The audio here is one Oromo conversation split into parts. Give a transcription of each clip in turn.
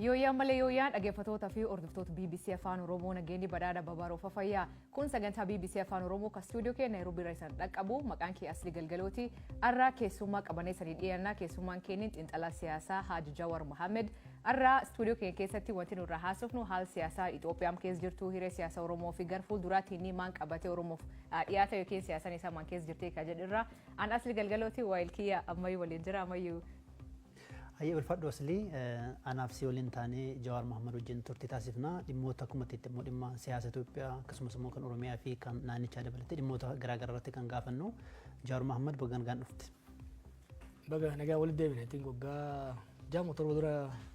Yooyyaan malee yooyyaan, dhaggeeffattoota fi hordoftoota BBC Afaan Oromoo, nageenyi badhaadha babaroofa fayyaa. Kun sagantaa BBC Afaan Oromoo kan istuudiyoo keenya Naayiroobii irra isaan dhaqqabu. Maqaan kee Asli Galgalooti. Har'aa keessummaa qabanee sanii dhiyaannaa. Keessummaan keenya xiinxalaa siyaasaa Haaji Jawar Mohammed. Har'aa istuudiyoo keenya keessatti wanti nurraa haasofnu haala siyaasaa Itoophiyaan keessa jirtu, hiree siyaasa Oromoo fi gara fuulduraatti inni maan qabatee Oromoof dhiyaata yookiin siyaasaan isaa maan keessa jirti kan jedhurra. An Asli Galgalooti, waayil kiyya ammayyuu waliin jira ammayyuu. Hayyee, ulfaadhu Aslii. Anaaf si waliin taanee Jawaar Mohammad wajjin turtii taasifna. Dhimmoota akkuma itti immoo dhimma siyaasa Itoophiyaa, akkasumas immoo kan Oromiyaa fi kan naannichaa dabalatee dhimmoota garaagaraa irratti kan gaafannu. Jawaar Mohammad, baga nagaan dhufte. Baga nagaa walitti deebine. Ittiin waggaa 6 moo 7 dura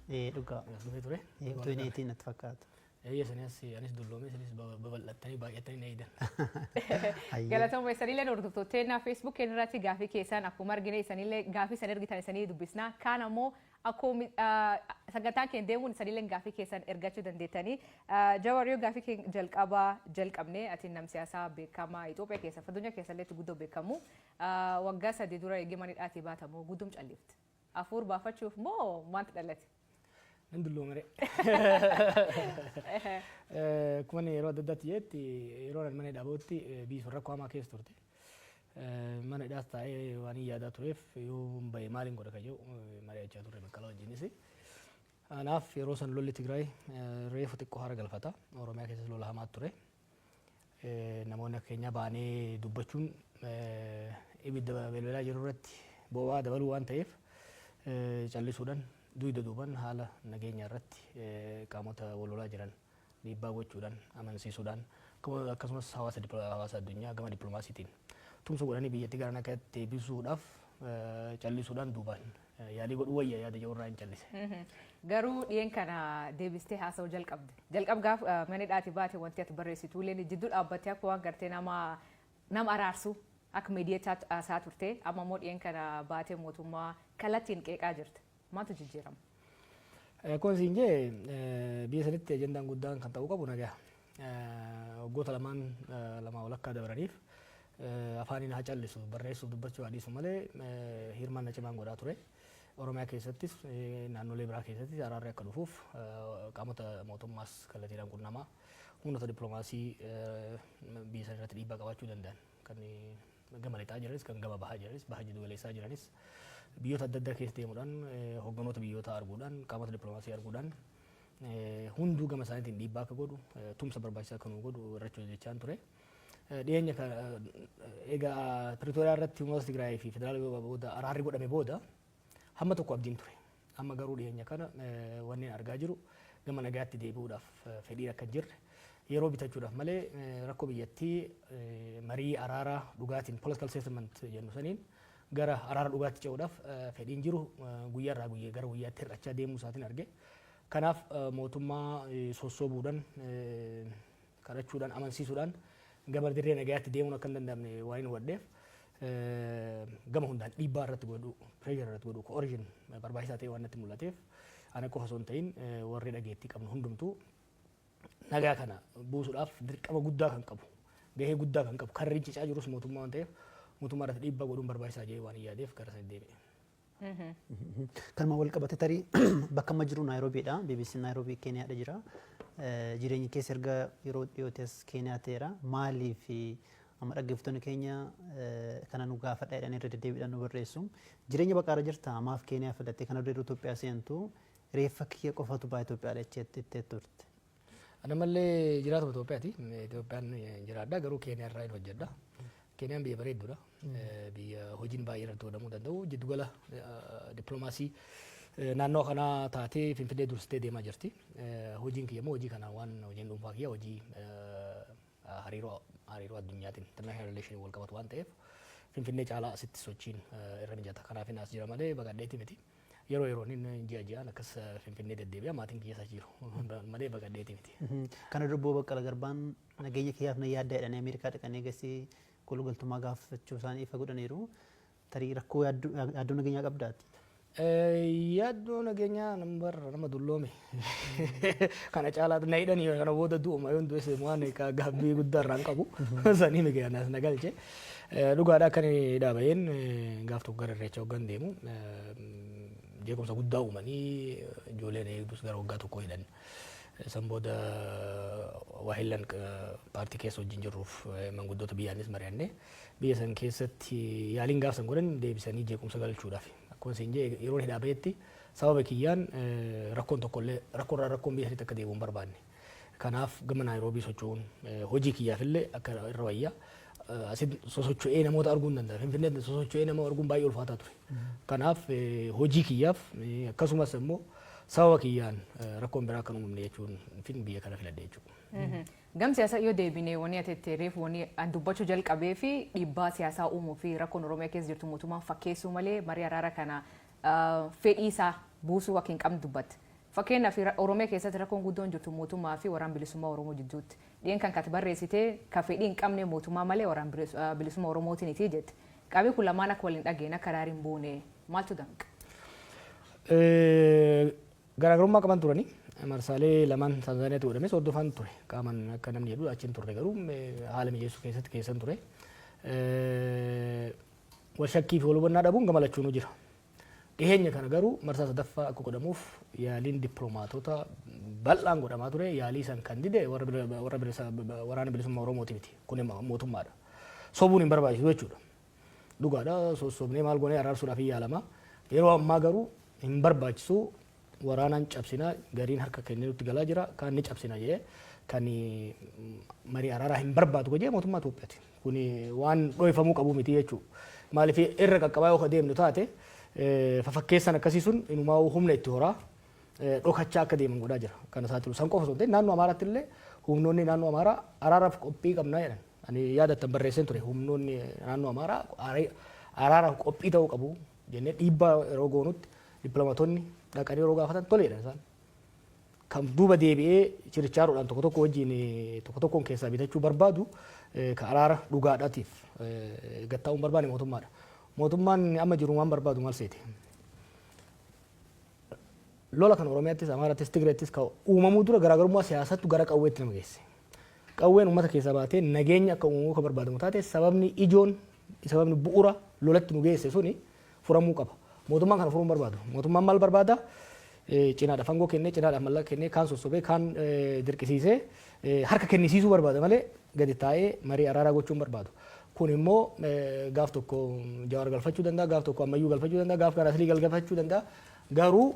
Ee, dhugaa. as dhufee ture. Utuu hin eetiin natti fakkaata. Eeyya, sanis anis dulloome, isinis babal'attanii baay'attanii na eedan. Galatooma. Isanillee hordoftoota Facebook keenya irratti gaafii keessan akkuma argine, isanillee gaafii isan ergitan isanii dubbisna. Kaan ammoo akkuma sagantaan keenya deemuun isanillee gaafii keessan ergachuu dandeettanii. Jawar, yoo gaafii keenya jalqabaa jalqabne, ati nam siyaasaa beekamaa Itoophiyaa keessa, addunyaa keessa illee guddoo beekamu. Waggaa 3 dura eegee mana hidhaatii baatamu guddum callifte. Afuur baafachuuf moo maaltu dhalate? Nan dulloomere. Akkuma inni yeroo adda addaatti jedhetti, yeroo ani mana hidhaa bahutti biyyi sun rakkoo hamaa keessa turte. Mana hidhaas taa'ee waan hin yaadaa tureef, yoo bahe maaliin godha kan jedhu mari'achaa turre Baqqalaa wajjinis. Kanaaf yeroo san lolli Tigraay reefu xiqqoo hara galfata. Oromiyaa keessas lola hamaa ture. Namoonni akka keenyaa baanee dubbachuun ibidda belbelaa jiru irratti boba'aa dabaluu waan ta'eef, callisuudhaan dugda duuban haala nageenya irratti qaamota wal lolaa jiran dhiibbaa gochuudhaan, amansiisuudhaan, akkasumas hawaasa addunyaa gama dippiloomaasiitiin tumsa godhanii biyyatti gara nagaatti deebisuudhaaf callisuudhaan duubaan yaalii godhuu wayya yaada jedhu irraa hin callise. Garuu dhiyeen kana deebistee haasa'uu jalqabde. Jalqab gaaf mana hidhaatii baate wanti ati barreessitu illee jidduu dhaabbattee akka waan gartee nama araarsu, akka mediator haasaa turte. Amma immoo dhiyeen kana baatee mootummaa kallattiin qeeqaa jirta. Maaltu jijjiirama? Akkuma siin jee, biyya sanitti ajandaan guddaan kan ta'uu qabu nagaa. Waggoota lamaan lamaa walakkaa dabraniif afaaniin haa callisu, barreessuuf dubbachuu haa dhiisu malee, hirmaannaa cimaan godhaa ture. Oromiyaa keessattis naannolee biraa keessattis araarri akka dhufuuf qaamota mootummaas kallattiidhaan qunnamaa, humnoota dippiloomaasii biyya sana irratti dhiibbaa qabaachuu danda'an kan gama lixaa jiranis, kan gama bahaa jiranis, baha jiddu galeessaa jiranis, biyyoota adda addaa keessa deemuudhaan, hogganoota biyyoota arguudhaan, qaamota dippiloomaasii arguudhaan, hunduu gama isaaniitiin dhiibbaa akka godhu, tumsa barbaachisaa akka nu godhu irratti hojjechaan ture. Dhiyeenya egaa Pretoria irratti humnoota Tigraay fi federaala booda araarri godhame booda hamma tokko abdiin ture. Amma garuu dhiyeenya kana wanni argaa jiru gama nagaatti deebi'uudhaaf fedhiin akka hin jirre, yeroo bitachuudhaaf malee rakkoo biyyattii marii araaraa dhugaatiin, political settlement jennu saniin, gara araara dhugaatti ce'uudhaaf fedhiin jiru guyyaarraa guyyaa gara guyyaatti hir'achaa deemuu isaatiin arge. Kanaaf mootummaa sossoobuudhaan, kadhachuudhaan, amansiisuudhaan gama dirree nagayaatti deemuun akka hin danda'amne waan hin hubadheef, gama hundaan dhiibbaa irratti godhu, pressure irratti godhu, coercion barbaachisaa ta'e waan natti mul'ateef, ana qofa osoo hin ta'in warri dhageettii qabnu hundumtuu nagaa kana buusuudhaaf dirqama guddaa kan qabu, gahee guddaa kan qabu, kan rincicaa jirus mootummaa waan ta'eef, mootummaa irratti dhiibbaa godhuun barbaachisaa jedhee waan hin yaadeef gara sana deebi'e. Kanuma wal qabate, tarii bakka amma jiru Naayiroobiidha. BBC Naayiroobii Keeniyaadha jira. Jireenyi keessa erga yeroo dhiyootti as Keeniyaa ta'eera. Maaliif amma dhaggeeffattoonni keenya kana nu gaafadha jedhanii irra deddeebiidhaan nu barreessu. Jireenya baqaarra jirta, maaf Keeniyaa filatte? Kana dura yeroo Itoophiyaa seentu reeffa kiyya qofatu ba'a Itoophiyaadha jettee turte. Ana mallee jiraatuma Itoophiyaati. Itoophiyaan jiraadha, garuu Keeniyaa irraa hin hojjedha. Keeniyaan biyya bareedduudha. Biyya hojiin baay'ee irratti godhamuu danda'u. Jiddugala dippiloomaasii naannoo kanaa taatee Finfinnee dursitee deemaa jirti. Hojiin kiyya immoo hojii kana waan hojiin dhuunfaa kiyya hojii hariiroo addunyaatiin, international relation, wal qabatu waan ta'eef, Finfinnee caalaa asitti sochiin irra mijata. Kanaaf as jira malee baqadheeti miti. Yeroo yeroon inni ji'a ji'aan akkas Finfinnee deddeebi'a, maatiin kiyya isa jiru malee baqadheeti miti. Kana dura Obbo Baqqala Garbaan nageenya kiyyaaf na yaadda jedhanii Ameerikaa dhaqanii egasii koolugaltummaa gaafachuu isaanii ifa godhaniiru. Tarii rakkoo yaaddoo nageenyaa qabdaati? Yaaddoo nageenyaa nama dulloome kana caalaa na hidhanii kana booda du'uma, yoon du'es waan gaabbii guddaa irraa hin qabu, sanii miti anas na galche. Dhugaadha, akka inni dhaabayeen gaaf tokko gara Irreecha hoggan deemu Jeequmsa guddaa uumanii ijoolleen eegdus gara waggaa tokko hidhan. San booda waahillan paartii keessa wajjin jirruuf manguddoota biyyaanis mari'anne, biyya san keessatti yaaliin gaaf san godhan deebisanii jeequmsa galchuudhaaf. Akkuma isin jee, yeroon hidhaa bahetti sababa kiyyaan rakkoon tokkollee, rakkoon irraa rakkoon biyya sanitti akka deebi'u hin barbaanne. Kanaaf gama Naayiroobii socho'uun hojii kiyyaaf illee akka irra wayya. Asitti sosocho'ee namoota arguu hin danda'a. Finfinneetti sosocho'ee nama arguun baay'ee ulfaataa ture. Kanaaf hojii kiyyaaf, akkasumas immoo sababa kiyyaan rakkoon biraa akka hin uumamne jechuun fin biyya kana filadhe jechuudha. Gam siyaasaa yoo deebine, wanni ati itti reefu, wanni an dubbachuu jalqabee fi dhiibbaa siyaasaa uumuu fi rakkoon Oromiyaa keessa jirtu mootummaan fakkeessuu malee marii araara kana fedhii isaa buusuu akka hin qabne dubbatte. Fakkeenyaaf, Oromiyaa keessatti rakkoon guddoon jirtu mootummaa fi Waraan Bilisummaa Oromoo jidduutti. Dhiyen kan kati barreessite ka fedhii hin qabne mootummaa malee Waraan Bilisummaa Oromootiiniti jette. Qaamni kun lamaan akka waliin dhageen akka araari hin buune maaltu danqa? Garaagarummaa qaban turani. Marsaalee lamaan Taanzaaniyaatti godhames hordofaan ture. Qaaman akka namni jedhu achi hin turre, garuu haala mijeessuu keessatti keessan ture. Wal shakkii fi wal hubannaa dhabuun gama lachuunuu jira. Dhiheenya kana garuu marsaa sadaffaa akka godhamuuf yaaliin dippiloomaatota bal'aan godhamaa ture. Yaalii san kan dide warra Waraana Bilisummaa Oromooti miti. Kun mootummaadha. Sobuun hin barbaachisu jechuudha. Dhugaadha, sossobnee maal goonee araarsuudhaaf hin yaalama. Yeroo ammaa garuu hin barbaachisu, waraanaan cabsina, gariin harka kennee nutti galaa jira, kaan ni cabsina jedhee kan marii araaraa hin barbaadu jedhee mootummaa Itoophiyaati. Kun waan dhoofamuu qabu miti jechuudha. Maaliif, irra qaqqabaa yoo deemnu taate, fafakkeessan akkasii sun inumaa humna itti horaa dhokachaa akka deeman godhaa jira. Kana saaxilu san qofa osoo hin ta'in, naannoo Amaaraatti illee humnoonni naannoo Amaaraa araaraaf qophii qabnaa jedhan. Ani yaadattan barreesseen ture, humnoonni naannoo Amaaraa araaraaf qophii ta'uu qabu jennee dhiibbaa yeroo goonutti, dippiloomaatonni dhaqanii yeroo gaafatan tole jedhan isaan. Kan duuba deebi'ee chirichaaroodhaan tokko tokko wajjin tokko tokkoon keessaa bitachuu barbaadu, kan araara dhugaadhaatiif gattaa'uu hin barbaanne mootummaadha. Mootummaan amma jiru waan barbaadu maal seete? Lola kan Oromiyaattis, Amaarattis, Tigreettis kan uumamuu dura garaagarummaa siyaasattu gara qawweetti nama geesse. Qawween uummata keessaa baatee nageenya akka uumamuu kan barbaadamu taate, sababni ijoon, sababni bu'uura lolatti nu geesse suni furamuu qaba. Mootummaan kana furuu hin barbaadu. Mootummaan maal barbaada? Cinaadhaaf aangoo kennee, cinaadhaaf mallaqa kennee, kaan sossobee, kaan dirqisiisee harka kennisiisuu barbaada malee gadi taa'ee marii araaraa gochuu hin barbaadu. Kun immoo gaaf tokko Jawaar galfachuu danda'a, gaaf tokko Ammayyuu galfachuu danda'a, gaaf kaan Aslii galfachuu danda'a. Garuu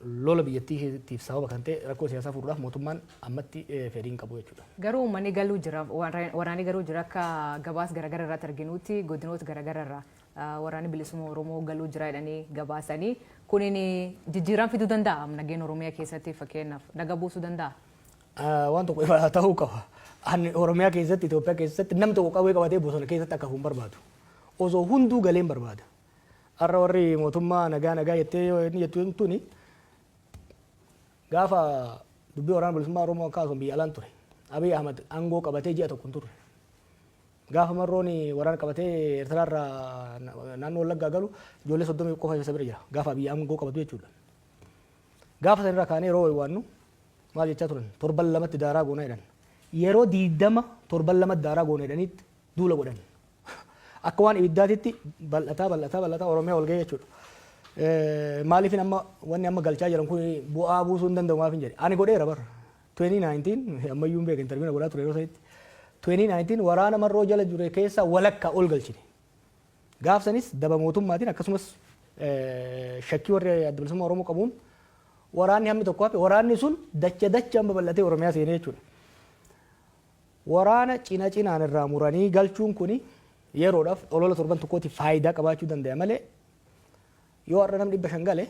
lola biyyattiitiif sababa kan ta'e rakkoo siyaasaa furuudhaaf mootummaan ammatti fedhii hin qabu jechuudha. Garuu uummanni galuu jira, waraanni garuu jira. Akka gabaas garaagara irratti arginutti, godinoota garaagara irraa Waraanni Bilisummaa Oromoo galuu jira jedhanii gabaasanii, kunin jijjiirama fiduu danda'a nageenya Oromiyaa keessatti, fakkeenyaaf naga buusuu danda'a? Waan tokko ifa ta'uu qaba. Ani Oromiyaa keessatti, Itoophiyaa keessatti namni tokko qawwee qabatee bosona keessatti akka hafu hin barbaadu. Osoo hunduu galee hin barbaada. Har'a warri mootummaa nagaa nagaa jettee yoo inni jettu tuni, gaafa dubbii Waraana Bilisummaa Oromoo akkasumas biyya alaan ture. Abiy Ahmad aangoo qabatee ji'a tokko hin turre. Gaafa Marroon waraana qabatee Eertiraarraa naannoo Wallaggaa galu, ijoollee 30 qofa isa bira jira. Gaafa Abiy aangoo qabatu jechuudha. Gaafa sanirraa kaanee yeroo waywaannu maal jechaa turan? Torban lamatti daaraa goona jedhan. Yeroo 20 torban lamatti daaraa goona jedhaniitti duula godhan. Akka waan ibiddaatitti bal'ataa bal'ataa bal'ataa Oromiyaa ol ga'e jechuudha. Maaliif amma wanni amma galchaa jiran kun bu'aa buusuu hin danda'u maaf hin jedhe? Ani godheera bara. 2019 ammayyuu hin beekan, interview godhaa ture yeroo sanitti. 2019 waraana Marroo jala jure keessaa walakkaa ol galchine. Gaaf sanis daba mootummaatiin, akkasumas shakkii warri Adda Bilisummaa Oromoo qabuun waraanni hammi tokko hafe, waraanni sun dacha dachaan babal'atee Oromiyaa seenee jechuudha. Waraana cina cinaan irraa muranii galchuun kuni yeroodhaaf olola torban tokkootiif faayidaa qabaachuu danda'a malee, yoo har'a namni 500 gale,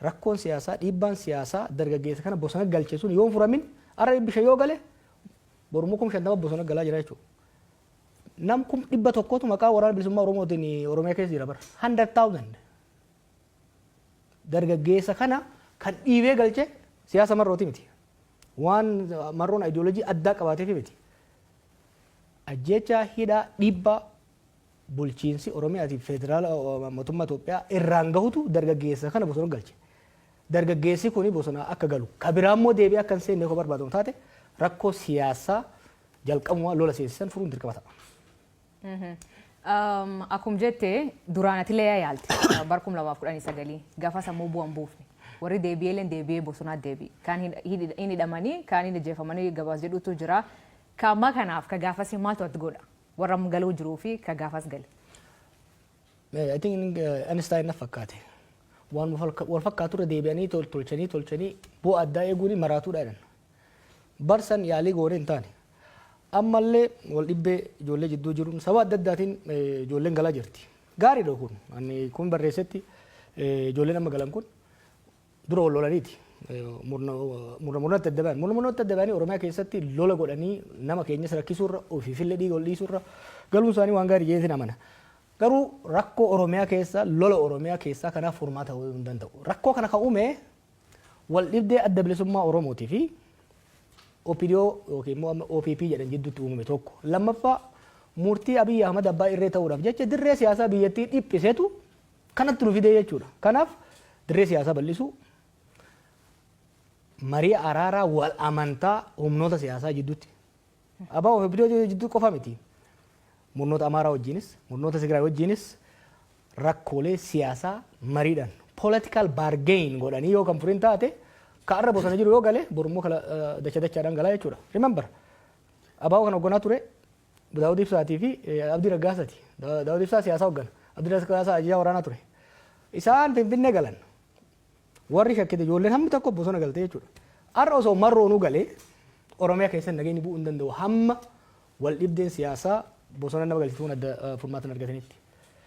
rakkoon siyaasaa, dhiibbaan siyaasaa dargaggeessa kana bosona galche sun yoo hin furamin, har'a 500 yoo gale, borummoo 50,000 bosona galaa jira jechuudha. Nam 100,000tu maqaa Waraana Bilisummaa Oromootiin Oromiyaa keessa jira bara. 100,000. Dargaggeessa kana kan dhiibee galche siyaasa Marrooti miti. Waan Marroon ayidiyoolojii addaa qabaateef miti. Ajjeechaa, hidhaa, dhiibbaa bulchiinsi Oromiyaatii fi federaala mootummaa Itoophiyaa irraan gahutu dargaggeessa kana bosona galche. Dargaggeessi kuni bosona akka galu, ka biraa immoo deebi'ee akka hin seenne yoo barbaadamu taate, rakkoo siyaasaa jalqabumaa lola seensisan furuun dirqama ta'a. Akkuma jette, duraan atilee yaalte bara 2019 gaafa sammuu bu'an buufne. Warri deebi'ee deebi'ee bosonaa deebi'e. Kaan hin hidhamanii, kaan hin ajjeefamanii gabaas jedhutu jira. Ka ammaa kanaaf ka gaafas maaltu ati godha? Warra amma galuu jiruu fi ka gaafas gale. I think Einstein na fakkaate. Waan wal fakkaatu irra deebi'anii tolchanii tolchanii bu'aa addaa eeguun maraatuudha jedhan. Barsan yaalii goone hin taane. Ammallee wal dhibbee ijoollee jidduu jiruun sababa adda addaatiin ijoolleen galaa jirti. Gaariidha kun. Ani kun barreessetti, ijoolleen amma galan kun dura wal lolaniiti. Murna murnatti adda ba'an. Murna murnatti adda ba'anii Oromiyaa keessatti lola godhanii nama keenyas rakkisuurra, ofiifillee dhiiga ol dhiisuurra, galuun isaanii waan gaarii jedheetiin amana. Garuu rakkoo Oromiyaa keessa, lola Oromiyaa keessaa kanaaf furmaata ta'uu hin danda'u. Rakkoo kana kan uume wal dhibdee Adda Bilisummaa Oromootii fi OPDO yookiin immoo amma OPP jedhan jidduutti uumame tokko. Lammaffaa, murtii Abiyyi Ahmad abbaa irree ta'uudhaaf jecha dirree siyaasaa biyyattii dhiphisetu kanatti nu fidee jechuudha. Kanaaf dirree siyaasaa bal'isuu, marii araaraa wal amantaa humnoota siyaasaa jidduutti. ABO fi OPDO jidduu qofa miti. Murnoota Amaaraa wajjinis, murnoota Tigraay wajjinis rakkoolee siyaasaa mariidhaan political bargain godhanii yoo kan furin taate, ka arra bosona jiru yoo gale, borummoo kala dacha dachaadhaan galaa jechuudha. Remember, ABO kan hoogganaa ture Daawud Ibsaatii fi Abdii Raggaasaati. Daawud Ibsaa siyaasaa hooggana. Abdii Raggaasaa ajajaa waraanaa ture. Isaan Finfinnee galan. Warri shakkite ijoolleen hammi tokko bosona galte jechuudha. Har'a osoo marroonuu galee Oromiyaa keessatti nageenyi bu'uu hin danda'u hamma wal dhibdeen siyaasaa bosona nama galchituun adda furmaata hin argatanitti.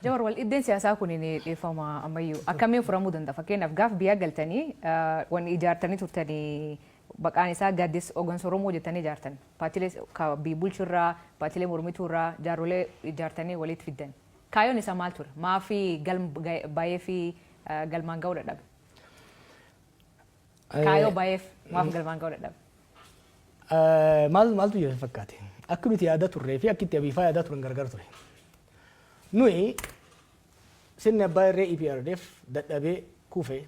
Jawar, wal dhibdeen siyaasaa kun ni dhiifama ammayyuu akkamiin furamuu danda'a? Fakkeenyaaf, gaaf biyya galtanii wanni ijaartanii turtanii maqaan isaa Gaaddisa Hooggansa Oromoo jettanii ijaartan. Paartiilee biyya bulchurraa, paartiilee mormituurraa jaarrolee ijaartanii walitti fiddan. Kaayyoon isaa maal ture? Maafi galma baay'ee fi galmaan ga'uu dadhabe? Kaayyoo baay'eef maaf galmaan ga'uu dadhabe? Maal maaltu jira fakkaate? Akka nuti yaada turree fi akka itti Abiifaa yaadaa turan gargar ture. Nuyi sirni abbaa irree EPRDF dadhabee kufee,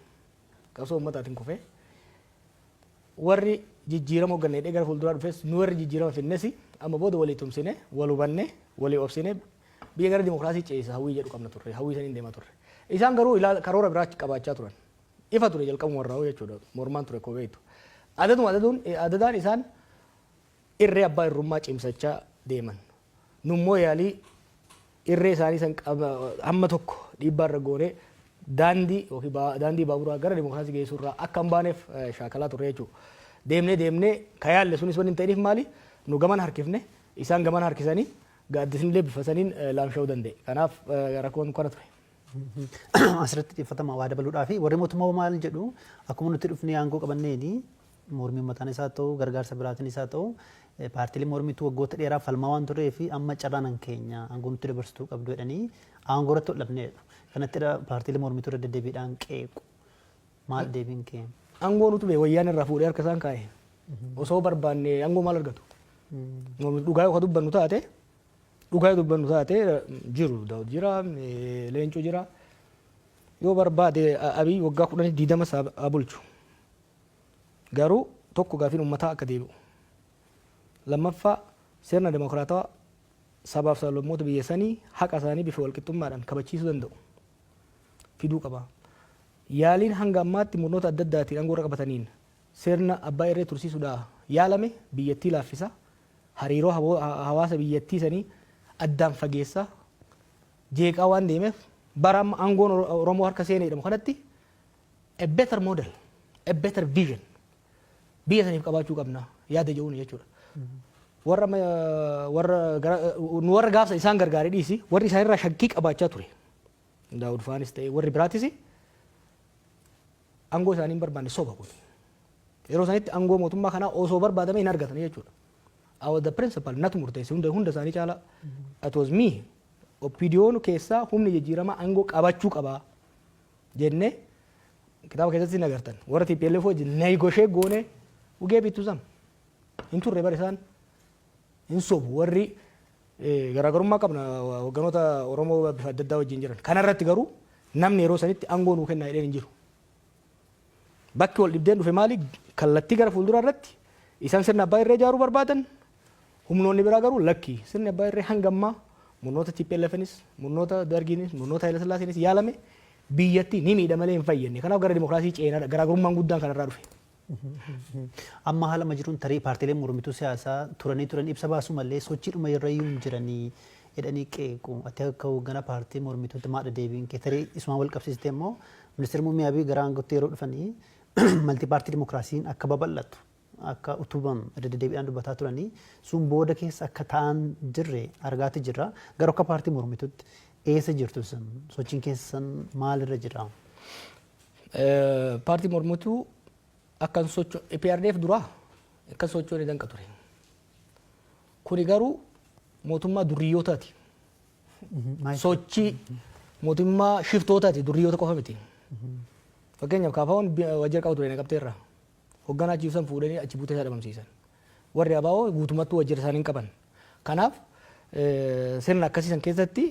qabsoo uummataatiin kufee, warri jijjiirama hoogganne gara fuulduraa dhufes, nu warri jijjiirama finnes amma booda walii tumsine, wal hubanne, walii obsine biyya gara dimokiraasii ceesisa hawwii jedhu qabna turre, hawwii saniin deemaa turre. Isaan garuu karoora biraa qabaachaa turan. Ifa ture jalqabuma irraa jechuudha, mormaan ture koo beektu. Adaduma adaduun adadaan isaan irree abbaa irrummaa cimsachaa deeman. Nummoo yaalii irree isaanii san hamma tokko dhiibbaa irra goonee daandii yookiin daandii baaburaa gara dimokiraasii geessuu irraa akka hin baaneef shaakalaa turre jechuudha. Deemnee deemnee ka yaalle sunis wanni hin ta'iniif maali? Nu gaman harkifne, isaan gaman harkisanii, gaaddisni bifa saniin laamsha'uu danda'e. Kanaaf rakkoon kana ture. Asirratti xiyyeeffatama waa dabaluudhaa fi warri mootummaa maal jedhu? Akkuma nuti dhufnee aangoo qabanneeni mormii uummataan isaa ta'u, gargaarsa biraatiin isaa ta'u, paartiilee mormituu waggoota dheeraa falmaa waan turee fi amma carraan keenya aangoo nutti dabarsituu qabdu jedhanii aangoo irratti ol dhabneedha. Kanatti paartiilee mormituu irra deddeebiidhaan qeequ. Maal deebiin kee? Aangoo nutu bee wayyaan irraa fuudhee harka isaan kaa'e. Osoo barbaanne aangoo maal argatu? Dhugaa yoo dubbannu taate, dhugaa yoo dubbannu taate, jiru Daawud jira, Leencoo jira. Yoo barbaade Abiy waggaa 10, 20 haa bulchu. Garuu tokko, gaafiin uummataa akka deebi'u. Lammaffaa, sirna dimokiraatawaa sabaaf sablammoota biyya sanii haqa isaanii bifa walqixxummaadhaan kabachiisuu danda'u fiduu qaba. Yaaliin hanga ammaatti murnoota adda addaatiin aangoo irra qabataniin sirna abbaa irree tursiisuudhaa yaalame biyyattii laaffisa. Hariiroo hawaasa biyyattii sanii addaan fageessa, jeeqaa waan deemeef, bara amma aangoon Oromoo harka seenee jedhamu kanatti a better model, a better vision biyya saniif qabaachuu qabna yaada jedhuun jechuudha. Warra warra nu warra gaafsa isaan gargaaree dhiisi, warri isaan irraa shakkii qabaachaa ture. Daawud faanis ta'e warri biraatis aangoo isaanii hin barbaanne, soba kun. Yeroo sanitti aangoo mootummaa kanaa osoo barbaadame hin argatan jechuudha. I was the principal, natu murteesse hunda hunda isaanii caalaa. It was me. OPDO'n keessaa humni jijjiiramaa aangoo qabachuu qabaa jennee kitaaba keessatti hin agartan. Warra TPLF wajjin negotiate goone, we gave it to them. Hin turre bara isaan hin sobu, warri garaagarummaa qabna hogganoota Oromoo bifa adda addaa wajjin jiran. Kanarratti garuu namni yeroo sanitti aangoo nuu kennaa jedheen hin jiru. Bakki wal dhibdeen dhufe maali? Kallattii gara fuulduraa irratti isaan sirna abbaa irree ijaaruu barbaadan, humnoonni biraa garuu lakki, sirni abbaa irree hanga ammaa Murnoota TPLFnis, murnoota Dargiinis, murnoota Haayila Sillaaseenis yaalame biyyatti ni miidha malee hin fayyadne. Kanaaf gara dimokiraasii ceenaadha. Garaagarummaan guddaan kanarraa dhufe. Amma haala amma jiruun tarii paartiileen mormituu siyaasaa turanii turan ibsa baasuu malee sochiidhuma irra iyyuu hin jiranii jedhanii qeequ. Ati akka hoogganaa paartii mormituutti maadha deebiin kee? Tarii isumaan wal qabsiistee immoo Ministeerri Muummee Abiy gara aangootti yeroo dhufanii multi party dimokiraasiin akka babal'atu, akka utubamu irra deddeebiidhaan dubbataa turanii, sun booda keessa akka ta'an jirre argaati jirra. Garuu akka paartii mormituutti eessa jirtu isin? Sochiin keessan maalirra jira? Paartii mormituu akkan socho EPRDF duraa akkan sochoone danqa ture. Kuni garuu mootummaa durriyyootaati. Sochii mootummaa shiftootaati, durriyyoota qofa miti. Fakkeenyaaf, KFO'n waajjira qabu ture Naqamteerra. Hogganaa achi ibsan fuudhanii achi buutee isaa dhabamsiisan. Warri ABO guutummattuu waajjira isaanii hin qaban. Kanaaf sirna akkasii san keessatti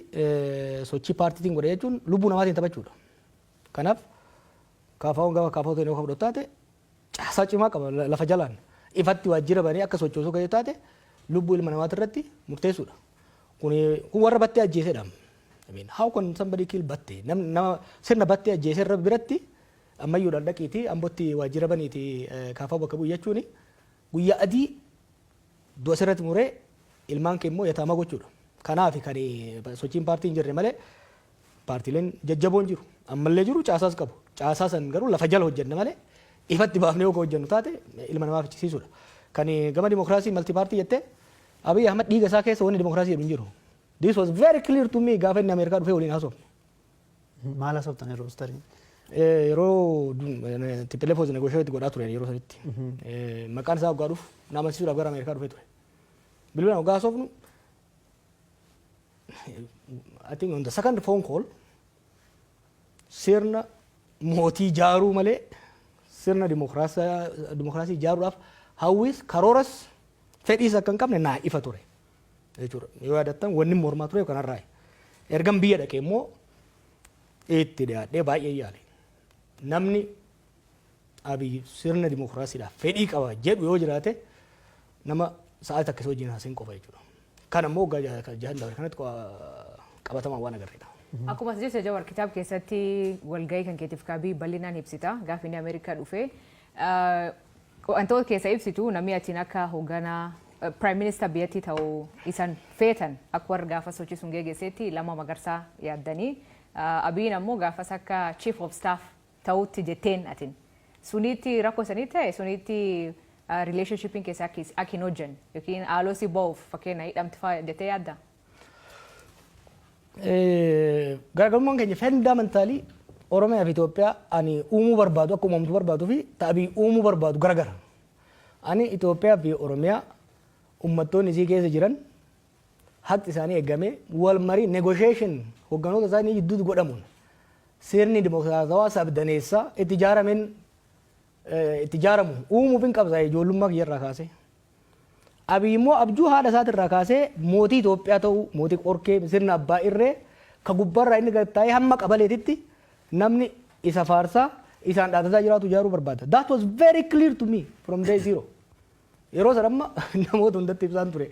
sochii paartiitiin godha jechuun lubbuu namaatiin taphachuudha. Kanaaf KFO'n gama KFO ta'e yoo fudhatu taate, caasaa cimaa qaba lafa jalaan. Ifatti waajjira banee akka sochoosuu kan taate lubbuu ilma namaati irratti murteessuudha. Kun warra Battee ajjeesedha. I mean, how can somebody kill Battee? Nama sirna Battee ajjeese irra biratti ammayyuudhaan dhaqiitii Ambotti waajjira baniitii KFO bakka bu'u jechuun guyyaa adii du'a sirratti muree ilmaan kee immoo yataamaa gochuudha. Kanaaf kan sochiin paartii hin jirre malee paartiileen jajjaboon jiru. Ammallee jiru, caasaas qabu. Caasaa san garuu lafa jala hojjenna malee ifatti baafnee yoo hojjennu taate ilma namaa fichisiisuudha. Kan gama dimokiraasii multi party jettee, Abiy Ahmad dhiiga isaa keessa wanni dimokiraasii jedhu hin jiru. This was very clear to me gaafa inni Ameerikaa dhufee waliin haasofne. Maal haasoftan yeroo tarii? Yeroo TPLF was negotiate godhaa ture yeroo sanitti. Maqaan isaa waggaa dhufu na amansiisuudhaaf gara Ameerikaa dhufee ture. Bilbilaan waggaa haasofnu, I think on the second phone call, sirna mootii ijaaruu malee sirna dimokiraasii ijaaruudhaaf hawwis, karooras, fedhiis akka hin qabne naa ifa ture jechuudha. Yoo yaadattan, wanni mormaa ture kanarraa. Ergan biyya dhaqee immoo itti dhiyaadhee baay'ee yaale. Namni Abiy sirna dimokiraasiidhaaf fedhii qaba jedhu yoo jiraate, nama sa'aatii takka isa wajjin haasa'in qofa jechuudha. Kan ammoo waggaa 6 dabre kanatti qabatamaan waan agarreedha. Akkuma as jette Jawar, kitaaba keessatti walgahii kan keetiif kaabii bal'inaan ibsita. Gaafa inni Ameerikaa dhufe wantoota keessa ibsitu, namni atiin akka hoogganaa prime minister biyyattii ta'uu isan feetan akka warra gaafa sochii sun geggeessetti Lammaa Magarsaa yaaddanii, Abiyin ammoo gaafas akka chief of staff ta'utti jetteen atin. Sunitti rakkoo sanii ta'e, sunitti relationshipiin keessa akka hin hojjenne yookiin haaloo si ba'uuf fakkeenya hidhamti fa'aa jettee yaadda? Garaagarummaan keenya fundamentally Oromiyaa fi Itoophiyaa ani uumuu barbaadu, akka uumamtu barbaaduu fi ta'abii uumuu barbaadu garagara. Ani Itoophiyaa fi Oromiyaa uummattoonni isii keessa jiran haqi isaanii eegamee, wal marii, negotiation hogganoota isaanii gidduutti godhamuun sirni dimokiraatawaa sabdaneessaa itti ijaarameen itti ijaaramu uumuuf hin qabsa ijoollummaa kiyyarraa kaasee. Abiy immoo abjuu haadha isaatirraa kaasee mootii Itoophiyaa ta'uu, mootii qorkee, sirna abbaa irree ka gubbaarraa inni gad taa'ee hamma qabaleetitti namni isa faarsaa isaan dhaadataa jiraatu ijaaruu barbaada. That was very clear to me from day zero. Yeroo sana amma namoota hundatti ibsaan ture.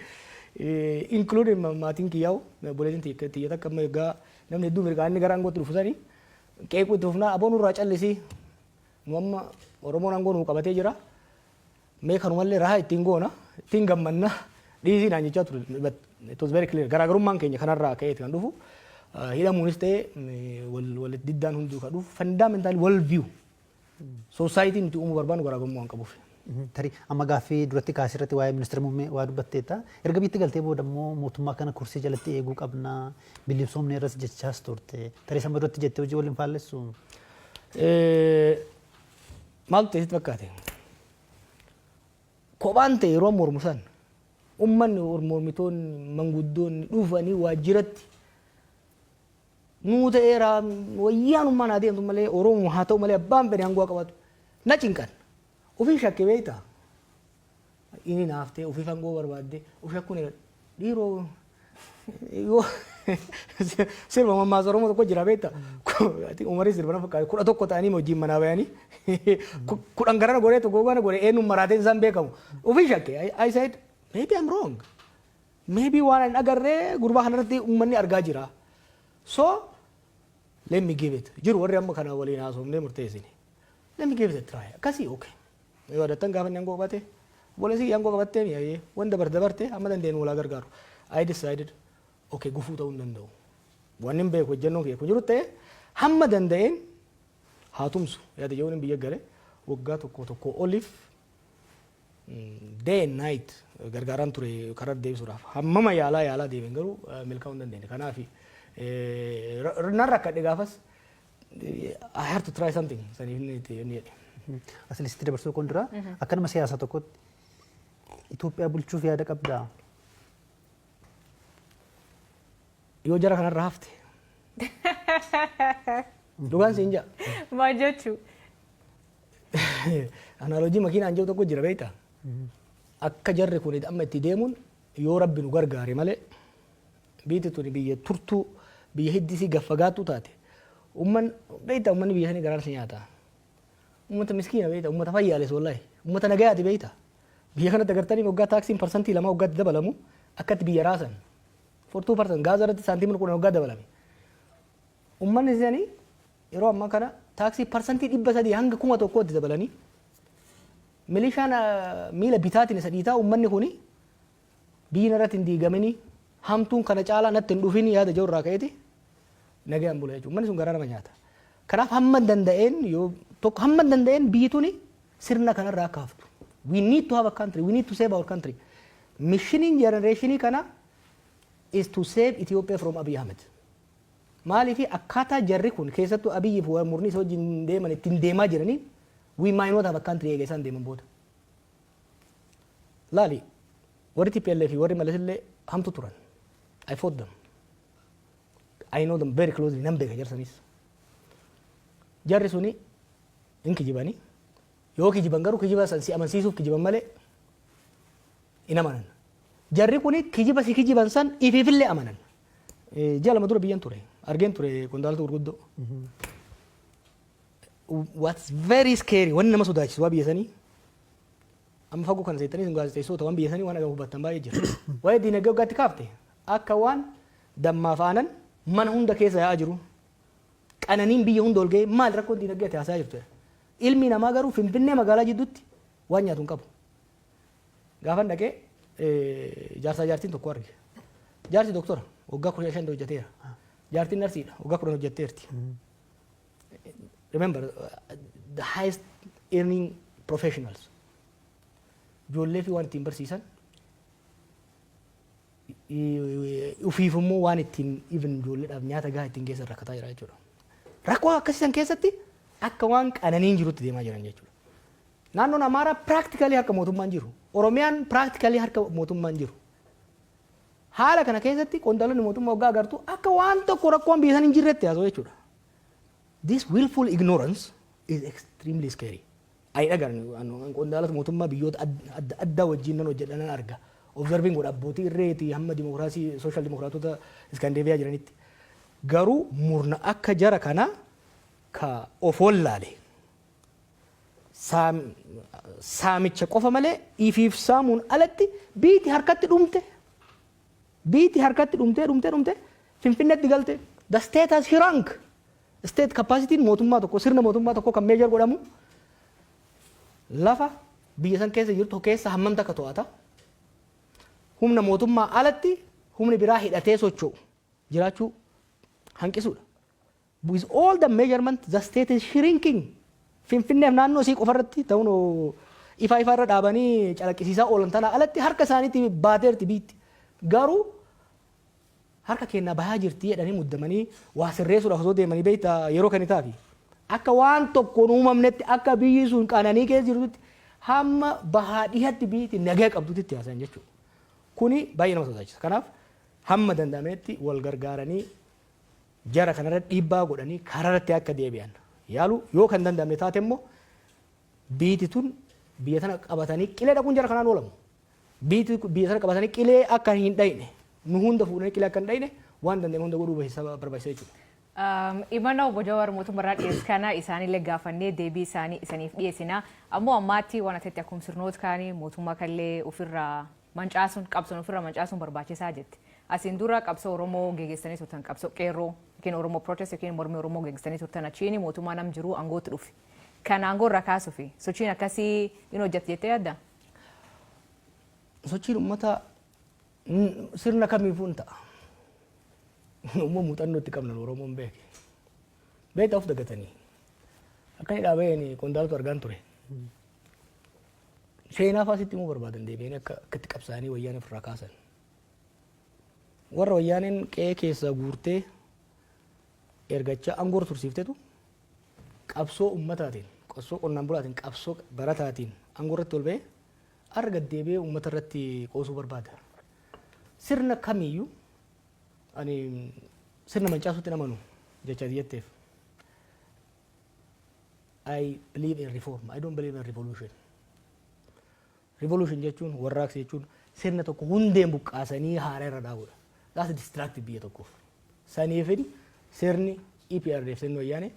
Including maatiin kiyyaa'u, obboleettiin tiyya takka amma egaa namni hedduu mirgaa inni gara aangootti dhufu sanii qeequu itti fufnaa, "Aboo, nurraa callisii, nu amma Oromoon aangoo nuu qabatee jira. Mee kanumallee rahaa ittiin goona, ittiin gammanna, dhiisii," naan jechaa ture. But it was very clear. Garaagarummaan keenya kanarraa ka'eeti kan dhufu. Hidhamuunis ta'e wal diddaan hunduu kan dhufu fundamentally world view. Society nuti uumuu barbaannu garaagarummaa waan qabuuf. Tarii amma gaaffii duratti kaasee irratti waa'ee ministeera muummee waa dubbatteetta. Erga biyyatti galtee booda immoo mootummaa kana kursii jalatti eeguu qabna, bilisoomne irras jechaas turte. Tarii sama duratti jettee hojii waliin faallessu? Maaltu ta'e sitti fakkaate? Kophaan ta'e yeroo mormu san uummanni, mormitoonni, manguddoonni dhufanii waajjiratti nuu ta'eera, wayyaanummaan haa deemtu malee, Oromoo haa ta'u malee, abbaan fedhe aangoo haa qabaatu. Na cinqan. Ofii shakke beektaa? Inni naaftee ofiif aangoo barbaadde of shakkuun dhiiroo yoo sirba mammaasa Oromoo tokko jira beektaa? Umarii sirba na fakkaata, 11 ta'anii wajjin manaa bayanii 10 garana godhee, tokko gara godhee, eenyuun maraateen isaan beekamu. Ofii shakke. I said, "Maybe I'm wrong." Maybe waan hin agarree gurbaa kanarratti uummanni argaa jira. So let me give it. Jiru warri amma kana waliin haasofnee murteessine. Let me give it a try. Akkasii, okay. Yoo yaadattan, gaafa inni aangoo qabate, obboleessi aangoo qabattee mi'aayee wanta dabarte dabarte, amma dandeenyu walaa gargaaru. I decided, okay, gufuu ta'uu hin danda'u. Wanni hin beeku hojjennoon kiyya kun jiru ta'e hamma danda'een haa tumsu. Yaada jechuun biyya gale waggaa tokko tokko oliif day and night gargaaraan ture karaa deebisuudhaaf. Hammama yaalaa yaalaa deemen garuu milkaa'uu hin dandeenye. Kanaaf nan rakkadhe gaafas, I have to try something saniif inni itti inni jedhe. Asilitti dabarsuu kun dura, akka nama siyaasaa tokkotti Itoophiyaa bulchuuf yaada qabdaa? Yoo jara kanarra hafte. Dhugaan siin ja'a. Maal jechuu? Analogy makiinaan jiru tokko jira, beektaa? Akka jarri kun amma itti deemuun, yoo Rabbi nu gargaare malee, biyyi tuni biyya turtuu, biyya hiddisii gaffagaattuu taate. Umman beektaa, ummanni biyya sanii garaan si nyaata. Ummata miskiina beektaa, ummata fayyaales, wallahi. Ummata nagayaati beektaa. Biyya kanatti agartanii waggaa taaksiin 2% waggaatti dabalamu akkatti biyya raasan. For 2% gaaza irratti saantiimni 10 waggaa dabalame. Ummanni isaanii yeroo ammaa kana taaksii 300% hanga 1000tti dabalanii, milishaan miila bitaatiin isa dhiitaa, uummanni kuni biyyi irratti hin diigamini, hamtuun kana caalaa natti hin dhufin yaada jiru irraa ka'eeti nagayaan bula jechuudha. Uummanni sun garaa nama nyaata. Kanaaf hamma danda'een, yoo tokko hamma danda'een biyyi tuni sirna kanarraa akka haftu. We need to have a country. We need to save our country. Missioniin generationii kana is to save Ethiopia from Abiy Ahmed. Maaliif? Akkaataa jarri kun, keessattuu Abiyyi fi murni isa wajjin deeman ittiin deemaa jiraniin, we might not have a country eega isaan deeman booda. Laali, warri TPLF fi warri Malas illee hamtu turan. I fought them. I know them very closely, nan beeka jarsanis. Jarri suni hin kijibanii, yoo kijiban garuu kijiba san si amansiisuuf kijiban malee hin amanan. Jarri kuni kijiba si kijiban san ifiifillee amanan. Ji'a 2 dura biyyan ture. Argeen ture qondaalota gurguddoo. What's very scary, wanni nama sodaachisu waa biyya sanii, amma fagoo kana seettanii sun gaazexeessota waan biyya sanii waan agamu hubattan baay'ee jira. Waa'ee diinagdee waggaatti kaafte, akka waan dammaaf aanan mana hunda keessa yaa'aa jiru. Qananiin biyya hunda ol ga'ee, maal rakkoon diinagdee ati haasaa jirtu? Ilmi namaa garuu Finfinnee magaalaa jidduutti waan nyaatu hin qabu. Gaafan dhaqee jaarsaa jaartiin tokko arge. Jaarsi doktora, waggaa 15 hojjeteera. Jaartiin narsiidha, waggaa 10 hojjetteerti. Remember, the highest earning professionals. Ijoollee fi waan ittiin barsiisan, ufiif immoo waan ittiin even ijoolleedhaaf nyaata gahaa ittiin geessan rakkataa jira jechuudha. Rakkoo akkasii san keessatti akka waan qananiin jirutti deemaa jiran jechuudha. Naannoon Amaaraa practically harka mootummaan jiru. Oromiyaan practically harka mootummaan jiru. Haala kana keessatti qondaalonni mootummaa waggaa agartu akka waan tokko rakkoon biyya san hin jirretti haasa'u jechuudha. This willful ignorance is extremely scary. Ani dhagaan qondaalota mootummaa biyyoota adda addaa wajjin nan hojjedha, nan arga. Observing godha, abbootii irreetii hamma dimokiraasii social dimokiraatota Iskandeeviyaa jiranitti. Garuu murna akka jara kanaa ka of wallaale, saamicha qofa malee ifiif saamuun alatti biiti harkatti dhumte, biiti harkatti dhumtee dhumtee dhumte Finfinneetti galte. The state has shrunk. State capacity mootummaa tokko, sirna mootummaa tokko kan measure godhamu lafa biyya san keessa jirtu keessa hammam takka to'ata, humna mootummaa alatti humni biraa hidhatee socho'u jiraachuu hanqisuudha. With all the measurement, the state is shrinking. Finfinneef naannoo isii qofarratti ta'uun ifa ifa irra dhaabanii calaqqisiisaa oolan tana alatti harka isaaniitti baateerti biitti. Garuu harka kennaa bahaa jirti jedhanii muddamanii waa sirreessuudhaaf osoo deemanii, beektaa, yeroo kan itaafi. Akka waan tokkoon uumamnetti, akka biyyi sun qananii keessa jirtutti, hamma bahaa dhihatti biyyi nagaa qabdutti itti haasayan jechuudha. Kuni baay'ee nama sodaachisa. Kanaaf hamma danda'ametti wal gargaaranii jara kanarra dhiibbaa godhanii karaarratti akka deebi'an yaalu. Yoo kan danda'amne taate immoo, biiti tun biyya tana qabatanii qilee dhaquun jara kanaan oolamu. Biiti biyya tana qabatanii qilee akka hin dhayne, nu hunda fuudhanii qilee akka hin dhayne waan danda'ame hunda godhuu barbaachisa jechuudha. Imana obbo Jawaar mootummaarraa dhiyeessu kana isaanillee gaafannee deebii isaanii isaniif dhiyeessina. Ammoo ammaatti waan asitti akkuma sirnoota kaanii mootummaa kallee ofirraa Mancaasuun, qabsoon ofirra mancaasuun barbaachisaa jetti. Asiin dura qabsoo Oromoo geggeessanii turtan, qabsoo qeerroo yookiin Oromoo protest yookiin mormii Oromoo geggeessanii turtan, achiin mootummaa nam jiru aangootti dhufe. Kan aangoo irraa kaasuufi sochiin akkasii hin hojjette jettee yaadda? Sochiin uummataa sirna kamiifuu hin ta'a. Immoo muuxannoo itti qabna, Oromoon beeke. Beektaa, of dagatanii. Akka inni dhaabeen qondaaltu argaan ture. Seenaa fa'aa sitti himuu barbaadan, deebi'anii akka akkatti qabsaa'anii wayyaanee ofirraa kaasan. Warra wayyaaneen qe'ee keessaa guurtee ergachaa aangoo tursiiftetu qabsoo ummataatiin, qabsoo qonnaan bulaatiin, qabsoo barataatiin aangoo irratti ol ba'ee har'a gad deebi'ee uummata irratti qoosuu barbaada. Sirna kamiiyyuu ani sirna mancaasuutti hin amanu jecha jetteef. I believe in reform. I don't believe in revolution. Revolution jechuun, warraaqsa jechuun, sirna tokko hundeen buqqaasanii haara irra dhaabudha. That's destructive biyya tokkoof. Saniifin sirni EPRDF, sirni wayyaanee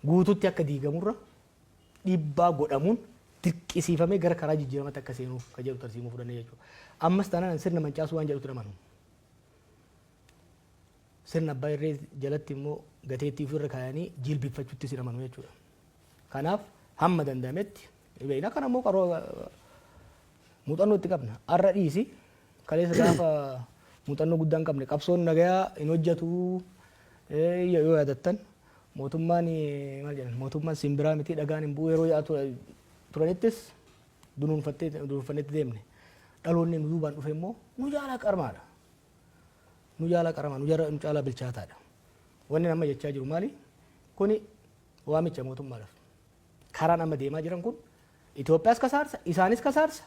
guututti akka diigamurra dhiibbaa godhamuun dirqisiifamee gara karaa jijjiiramatti akka seenuuf kan jedhu tarsiimuu fudhannee jechuudha. Ammas taanaan sirna mancaasuu waan jedhutti amanu. Sirna abbaa irree jalatti immoo gateettii ofirra kaayanii jilbifachuutti sin amanu jechuudha. Kanaaf hamma danda'ametti beekna. Kana immoo qaroo muuxannoo itti qabna. Har'a dhiisi, kaleessa gaafa muuxannoo guddaa hin qabne qabsoon nagayaa hin hojjetu yoo yaadattan, mootummaan maal jedhan, mootummaan simbiraa miti, dhagaan hin bu'u yeroo yaa'u turanittis dunuunfattee dunuunfannetti deemne. Dhaloonni nu duubaan dhufe immoo nu jaalaa qarmaadha. Nu jaalaa qaramaa, nu caalaa bilchaataadha. Wanni amma jechaa jiru maali? Kuni waamicha mootummaadhaaf. Karaan amma deemaa jiran kun Itoophiyaas kasaarsa, isaanis kasaarsa.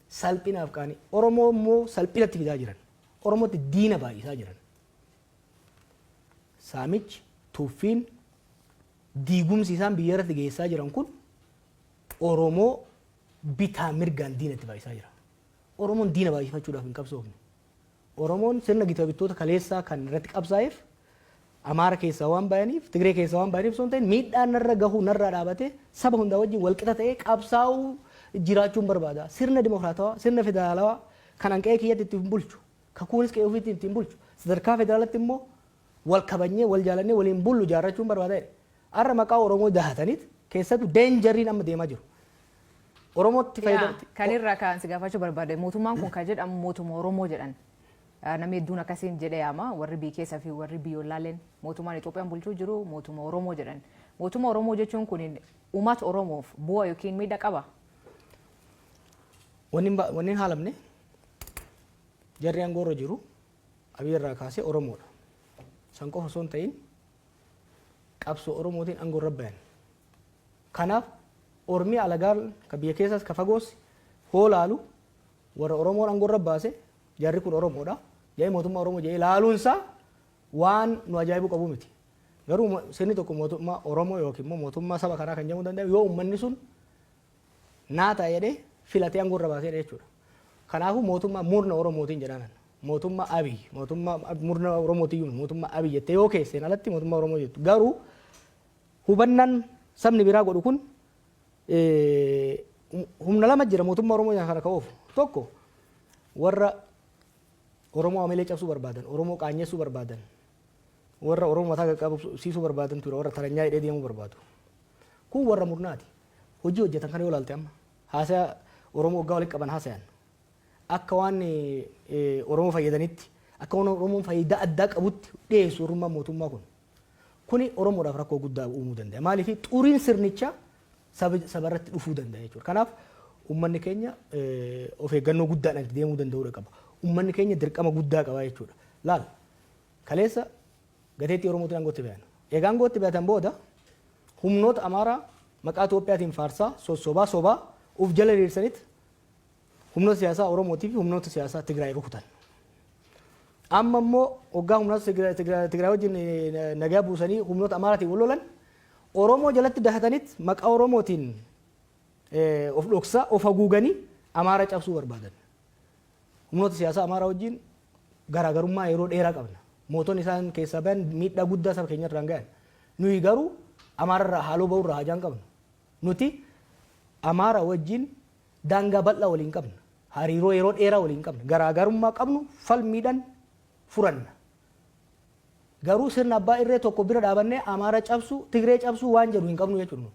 Salphinaaf qaanii. Oromoo immoo salphinatti fidaa jiran. Oromootti diina baay'isaa jiran. Saamichi, tuffiin, diigumsi isaan biyya irratti geessaa jiran kun Oromoo bitaa mirgaan diinatti baay'isaa jira. Oromoon diina baay'ifachuudhaaf hin qabsoofne. Oromoon sirna gita bittoota kaleessaa kan irratti qabsaa'eef Amaara keessaa waan bayaniif, Tigree keessaa waan bayaniif osoo hin ta'in, miidhaan narra gahu narraa dhaabatee saba hundaa wajjin walqixa ta'ee qabsaa'uu jiraachuun barbaada. Sirna dimokiraatawaa, sirna federaalawaa kan an qe'ee kiyyatti ittiin bulchu, kakuunis qe'ee ofiitti ittiin bulchu, sadarkaa federaalatti immoo wal kabajnee, wal jaalannee waliin bullu ijaarrachuun barbaada jedhe. Har'a maqaa Oromoo dahataniit keessattuu dangeriin amma deemaa jiru. Oromootti fayyadamti. Kan irraa kan si gaafachuu barbaade, mootummaan kun kan jedhamu mootummaa Oromoo jedhan. Namni hedduun akkasiin jedhee yaama, warri biyya keessaa fi warri biyyoolaaleen mootummaan Itoophiyaan bulchuu jiru mootummaa Oromoo jedhan. Mootummaa Oromoo jechuun kun uummata Oromoof bu'aa yookiin miidhaa qaba? Wanni hin haalamne, jarri aangoo irra jiru Abiy irraa kaasee Oromoodha. San qofa osoo hin ta'in qabsoo Oromootiin aangoo irra bayan. Kanaaf ormi alagaan ka biyya keessaas ka fagoos hoo laalu warra Oromoon aangoo irra baase, jarri kun Oromoodha jedhee, mootummaa Oromoo jedhee laaluunsaa waan nu ajaa'ibuu qabu miti. Garuu sirni tokko mootummaa Oromoo yookiin immoo mootummaa saba kanaa kan jedhamuu danda'u yoo uummanni sun naa ta'a jedhee filatee aangoo irra baaseedha jechuudha. Kanaafuu mootummaa murna Oromootiin jedhanan. Mootummaa Abiy, mootummaa murna Oromootiyyuu mootummaa Abiy jettee yoo keesseen alatti mootummaa Oromoo jettu. Garuu hubannaan sabni biraa godhu kun, humna lama jira mootummaa Oromoo kana ka'uuf. Tokko warra Oromoo amilee cabsuu barbaadan, Oromoo qaanyessuu barbaadan, warra Oromoo mataa qaqqabsiisuu barbaadan ture, warra taranyaa hidhee deemuu barbaadu. Kun warra murnaati. Hojii hojjetan kana yoo ilaalte, amma haasaya Oromoo waggaa walitti qaban haasayan akka waan Oromoo fayyadanitti, akka waan Oromoon faayidaa addaa qabutti dhiyeessu warrummaan mootummaa kun. Kuni Oromoodhaaf rakkoo guddaa uumuu danda'a. Maaliif? Xuriin sirnichaa saba irratti dhufuu danda'a jechuudha. Kanaaf uummanni keenya of eeggannoo guddaadhaan itti deemuu danda'uudha qaba. Uummanni keenya dirqama guddaa qaba jechuudha. Laal, kaleessa gateettii Oromootiin aangootti bayan. Egaa aangootti bayatan booda humnoota Amaaraa maqaa Itoophiyaatiin faarsaa sossobaa sobaa uf jala hiriirsanitti humnoota siyaasaa Oromootii fi humnoota siyaasaa Tigraay rukutan. Amma immoo waggaa humnoota Tigraay wajjin nagaa buusanii humnoota Amaaraatiin wal lolan, Oromoo jalatti dahatanitti maqaa Oromootiin of dhoksaa of haguuganii Amaara cabsuu barbaadan. Humnoota siyaasaa Amaaraa wajjin garaagarummaa yeroo dheeraa qabna. Mootonni isaan keessaa bayan miidhaa guddaa saba keenya irraan gahan. Nuyi garuu Amaararraa haaloo bahurraa hajaan qabnu. Nuti Amaara wajjin daangaa bal'aa waliin qabna. Hariiroo yeroo dheeraa waliin qabna. Garaagarummaa qabnu falmiidhaan furanna. Garuu sirna abbaa irree tokko bira dhaabannee Amaara cabsu, Tigree cabsu waan jedhu hin qabnu jechuudha.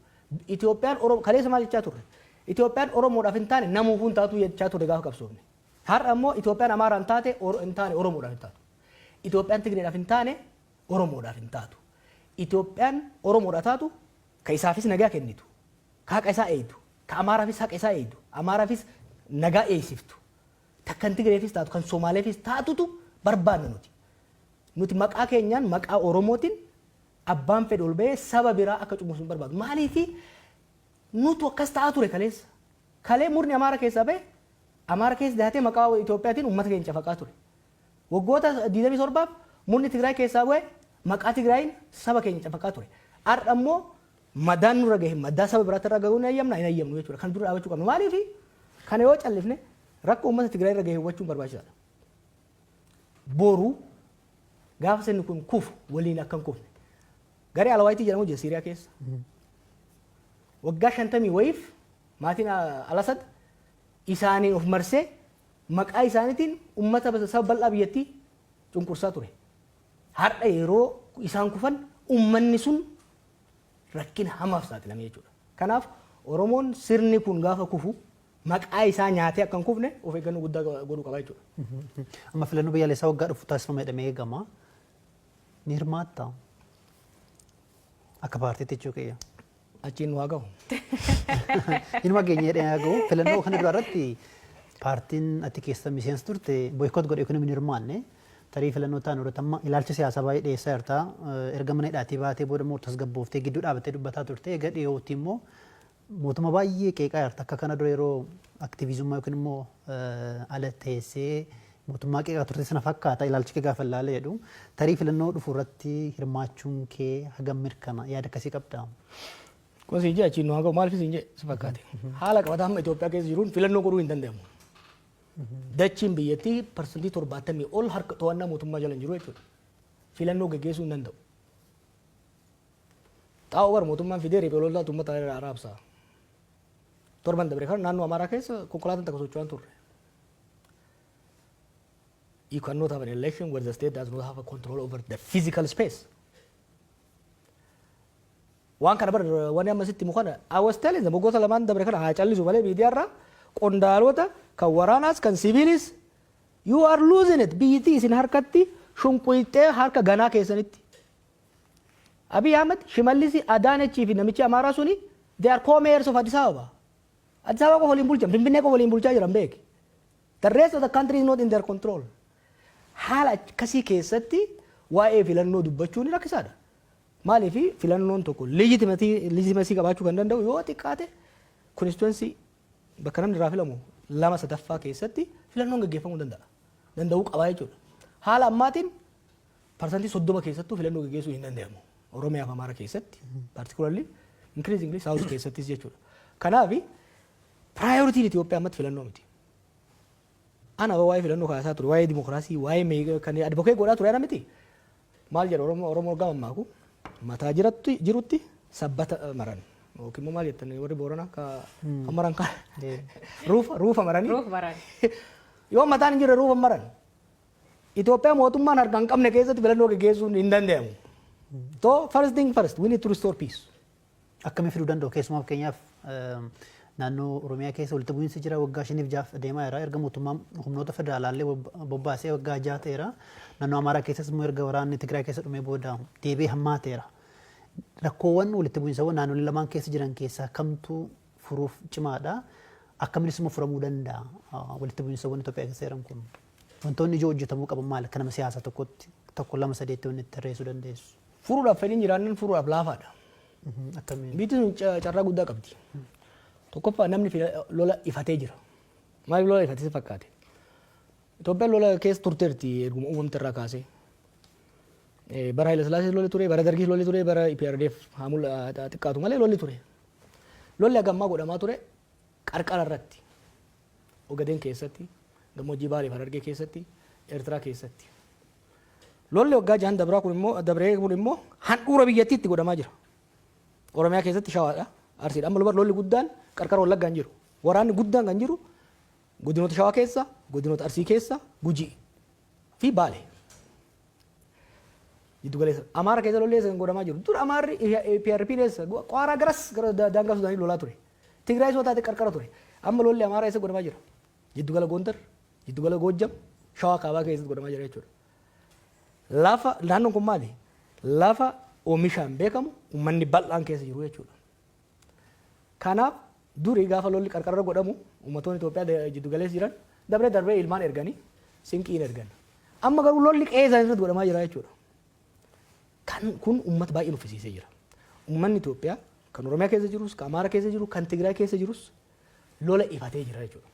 Itoophiyaan Oromoo kaleessa maal jechaa turre? Itoophiyaan Oromoodhaaf hin taane namuufuu hin taatu jechaa turre gaafa qabsoofne. Har'a immoo Itoophiyaan Amaaraan hin taate, hin taane, Oromoodhaaf hin taatu. Itoophiyaan Tigreedhaaf hin taane, Oromoodhaaf hin taatu. Itoophiyaan Oromoodhaaf taatu ka isaafis nagaa kennitu, ka haqa isaa eeydu, ka Amaaraafis haqa isaa eeydu, Amaaraafis nagaa eeysiftu, kan Tigreefis taatu, kan Somaaleefis taatutu barbaanna nuti. Nuti maqaa keenyaan, maqaa Oromootiin abbaan fedhe ol bahee saba biraa akka cunqursu hin barbaadu. Maaliifi? Nutu akkas ta'aa ture kaleessa. Kalee murni Amaara keessaa bahe Amaara keessa dahatee maqaa Itoophiyaatiin uummata keenya cafaqaa ture. Waggoota 27f murni Tigraay keessaa bahe maqaa Tigraayin saba keenya cafaqaa ture. Har'a immoo madaan nurra gahe madaa saba biraatti irra gahuu hin hayyamna, hin hayyamnu jechuudha. Kan dura dhaabachuu qabna. Maaliifi? Kana yoo callifne rakkoo uummata Tigraay irra gahe hubachuun barbaachisaadha. Boru gaafa sirni kun kufu waliin akka hin kufne. Garee Alawaayitii jedhamu jira Siiriyaa keessa. Waggaa 50 wayiif maatiin Alasad isaaniin of marsee maqaa isaaniitiin uummata saba bal'aa biyyattii cunqursaa ture. Har'a yeroo isaan kufan uummanni sun rakkina hamaaf saaxilame jechuudha. Kanaaf Oromoon sirni kun gaafa kufu maqaa isaa nyaatee akka hin kufne of eeggannoo guddaa godhuu qaba jechuudha. Amma filannoo biyyaalessaa waggaa dhufu taasifama jedhamee eegama. Ni hirmaattaa? Akka paartiitti jechuu kiyya. Achiin nu haa gahu. Inuma geenye jedhee haa gahu. Filannoo kana dura irratti paartiin ati keessa miseensa turte boycott godhe yookiin hin hirmaanne. Tarii filannoo ta'an irratti amma ilaalcha siyaasaa baay'ee dhiyeessaa jirta. Erga mana hidhaatii baatee booda immoo tasgabbooftee gidduu dhaabattee dubbataa turte. Egaa dhiyootti immoo mootummaa baay'ee qeeqaa jirta. Akka kana dura yeroo aktiviizummaa yookiin immoo ala teessee mootummaa qeeqaa turte sana fakkaata ilaalchi kee gaafa ilaale jedhu. Tarii filannoo dhufu irratti hirmaachuun kee hagam mirkana, yaada akkasii qabdaa? Kun siin jee, achiin nu haa gahu. Maaliif siin jee si fakkaate? Haala qabataa amma Itoophiyaa keessa jiruun filannoo godhuu hin danda'amu. Dachiin biyyattii 70% ol harka to'annaa mootummaa jala hin jiru jechuudha. Filannoo geggeessuu hin danda'u. Xaa'oo bar mootummaan fidee riphee loltoota uummata irraa raabsa. Torban dabre kana naannoo Amaaraa keessa konkolaataan takka socho'aa hin turre. You cannot have an election where the state does not have a control over the physical space. Waan kana bar wanni amma sitti himu kana I was telling them waggoota lamaan dabre kana haa callisu malee miidiyaa irraa qondaalota kan waraanaas kan siviilis, you are losing it, biyyittii isin harkatti shunquyxee harka ganaa keessanitti. Abiy Ahmed, Shimallisi, Adaanechii fi namichi Amaaraa suni, they are co-mayors of Addis Ababa. Addis Ababa qofa waliin bulchan, Finfinnee qofa waliin bulchaa jiran beeki. The rest of the country is not in their control. Haala akkasii keessatti waa'ee filannoo dubbachuun rakkisaadha. Maaliif? Filannoon tokko legitimacy qabaachuu kan danda'u yoo xiqqaate constituency, bakka namni irraa filamu lama sadaffaa keessatti filannoon gaggeeffamuu danda'a. Danda'uu qabaa jechuudha. Haala ammaatiin 30% keessattuu filannoo gaggeessuu hin danda'amu. Oromiyaa fi Amaara keessatti particularly, increasingly South keessattis jechuudha. Kanaaf priorityn Itoophiyaa ammatti filannoo miti. Ana waa'ee filannoo kaasaa ture, waa'ee dimokiraasii, waa'ee kan advocate godhaa ture ana miti. Maal jedha Oromoo? Oromoo gama maaku mataa jiratti jirutti sabbata maran yookiin immoo maal jettan warri Booranaa ka maran kan ruufa maranii. Ruuf maran. Yoo mataan hin jirre ruufa maran. Itoophiyaa mootummaan harka hin qabne keessatti filannoo gaggeessuun hin danda'amu. So first thing first, we need to restore peace. Akkamii fiduu danda'u? Keessumaa fakkeenyaaf naannoo Oromiyaa keessa walitti bu'iinsi jira, waggaa 5f 6f deemaa jira. Erga mootummaan humnoota federaalaallee bobbaasee waggaa 6 ta'eera. Naannoo Amaaraa keessas immoo erga waraanni Tigraay keessa dhumee booda deebi'ee hammaateera. Rakkoowwan walitti bu'iinsawwan naannolee lamaan keessa jiran keessaa kamtu furuuf cimaadha? Akkaminis immoo furamuu danda'a walitti bu'iinsawwan Itoophiyaa keessa jiran kun? Wantoonni ijoo hojjetamuu qaban maali? Akka nama siyaasaa tokkotti tokko, lama, sadeetti wanni itti tarreessuu dandeessu. Furuudhaaf fedhiin jiraannan furuudhaaf laafaadha. Akkamiin? Biyyi sun carraa guddaa qabdi. Tokkoffaa, namni lola ifatee jira. Maaliif lola ifatee si fakkaate? Itoophiyaan lola keessa turteerti erguma uumamte irraa kaasee. Bara Haile Sillaasee lolli ture, bara Dargis lolli ture, bara EPRDF haa xiqqaatu malee lolli ture. Lolli hagammaa godhamaa ture qarqara irratti. Ogaden keessatti, gammoojjii Baalee fi Harargee keessatti, Eertiraa keessatti. Lolli waggaa 6n dabraa kun immoo, dabree kun immoo handhuura biyyattiitti godhamaa jira. Oromiyaa keessatti Shawaadha, Arsiidha. Amma lolli guddaan qarqara Wallaggaa hin jiru. Waraanni guddaan kan jiru Godinoota Shawaa keessa, godinoota Arsii keessa, Gujii fi Baale. Jiddu galeessa. Amaara keessa lolli eessa kan godhamaa jiru? Dur Amaarri PRP eessa? Qaaraa garas gara daangaa Sudaanii lolaa ture. Tigraay soo taate qarqara ture. Amma lolli Amaaraa eessa godhamaa jira? Jiddu gala Gondar, jiddu gala Goojjam, Shawaa kaabaa keessatti godhamaa jira jechuudha. Lafa naannoon kun maali? Lafa oomishaan beekamu, uummanni bal'aan keessa jiru jechuudha. Kanaaf durii gaafa lolli qarqarra godhamu, uummattoonni Itoophiyaa jiddu galeessa jiran dabree darbee ilmaan erganii sinqiin ergan. Amma garuu lolli qe'ee isaanii irratti godhamaa jira jechuudha. Kan kun uummata baay'ee nuffisiisee jira. Uummanni Itoophiyaa kan Oromiyaa keessa jirus, kan Amaara keessa jiru, kan Tigraay keessa jirus lola ifatee jira jechuudha.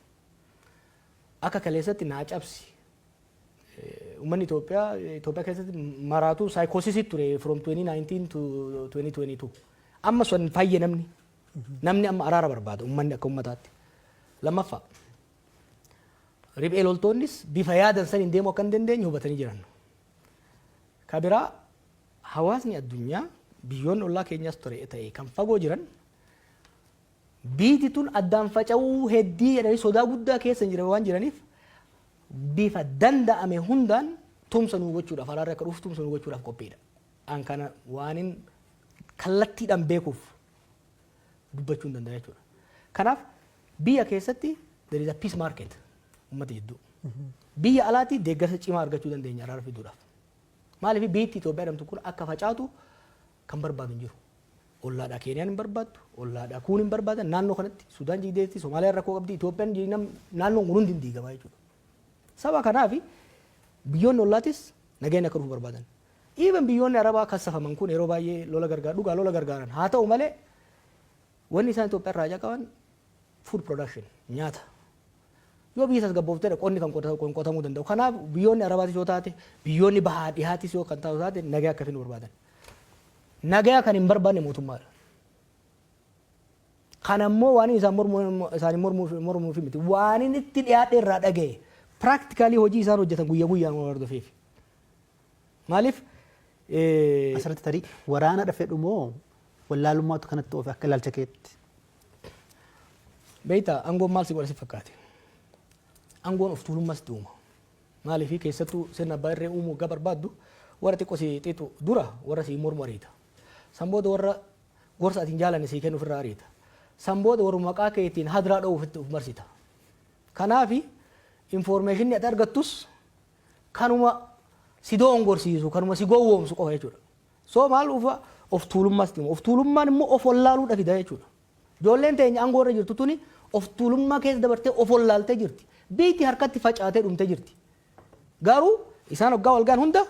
Akka kaleessatti naa cabsi. Uummanni Itoophiyaa Itoophiyaa keessatti maraatu psychosis ture from 2019 to 2022. Amma sun fayye namni. Namni amma araara barbaada, uummanni akka uummataatti. Lammaffaa, riphee loltoonnis bifa yaadan saniin deemuu akka hin dandeenye hubatanii jiran. Ka biraa, hawaasni addunyaa, biyyoonni ollaa keenyas ture ta'e kan fagoo jiran, biiti tun addaan faca'uu heddii jedhanii sodaa guddaa keessa hin jiran waan jiraniif, bifa danda'ame hundaan tumsa nuu gochuudhaaf, araarri akka dhufu tumsa nuu gochuudhaaf qophiidha. An kana waanin kallattiidhaan beekuuf dubbachuu hin danda'a jechuudha. Kanaaf biyya keessatti there is a peace market uummata jidduu. Biyya alaatti deeggarsa cimaa argachuu dandeenya araara fiduudhaaf. Maaliif? Biyyi Itoophiyaa jedhamtu kun akka facaatu kan barbaadu hin jiru. Ollaadhaa Keeniyaan hin barbaaddu, ollaadhaa kuun hin barbaadan, naannoo kanatti Sudaan jigdeetti, Somaaliyaan rakkoo qabdi, Itoophiyaan jignam, naannoon kun hundi hin diigamaa jechuudha. Saba kanaaf biyyoonni ollaatis nageenya akka dhufu barbaadan. Even biyyoonni Arabaa kassafaman kun yeroo baay'ee lola gargaaru, dhugaa lola gargaaran. Haa ta'u malee, wanni isaan Itoophiyaa irraa qaban food production, nyaata. Yoo biyya tasgabboofteedha qonni kan qotamuu danda'u. Kanaaf biyyoonni Arabaatis yoo taate, biyyoonni bahaa dhihaatis yoo kan taatu taate, nagaa akka finu barbaadan. Nagaa kan hin barbaanne mootummaadha. Kan ammoo waan isaan mormuu isaanii mormuuf miti. Waan inni itti dhiyaadhe irraa dhagaye. Practically hojii isaan hojjetan guyyaa guyyaan waan hordofeef. Maaliif? Asirratti tarii waraana fedhu moo wallaalummaatu kanatti oofe akka ilaalcha keetti? Beektaa, aangoon maal si godha si fakkaate? Aangoon of tuulummas itti uuma. Maaliif? Keessattuu sirna abbaa irree uumuu waggaa barbaaddu, warra xiqqoo si xiixu dura warra si mormu ariita. San booda warra gorsa ati hin jaalanne sii kennu ofirraa ariita. San booda warra maqaa keetiin hadiraa dha'uuf itti of marsita. Kanaafi informationni ati argattus kanuma si doongorsiisu, kanuma si gowwoomsu qofa jechuudha. So maal dhufa? Of tuulummaas itti uuma. Of tuulummaan immoo of wallaaluudha fida jechuudha. Ijoolleen teenya aangoo irra jirtu tuni of tuulummaa keessa dabartee of wallaaltee jirti. Biyyi harkatti facaatee dhumtee jirti. Garuu isaan hoggaa wal ga'an hunda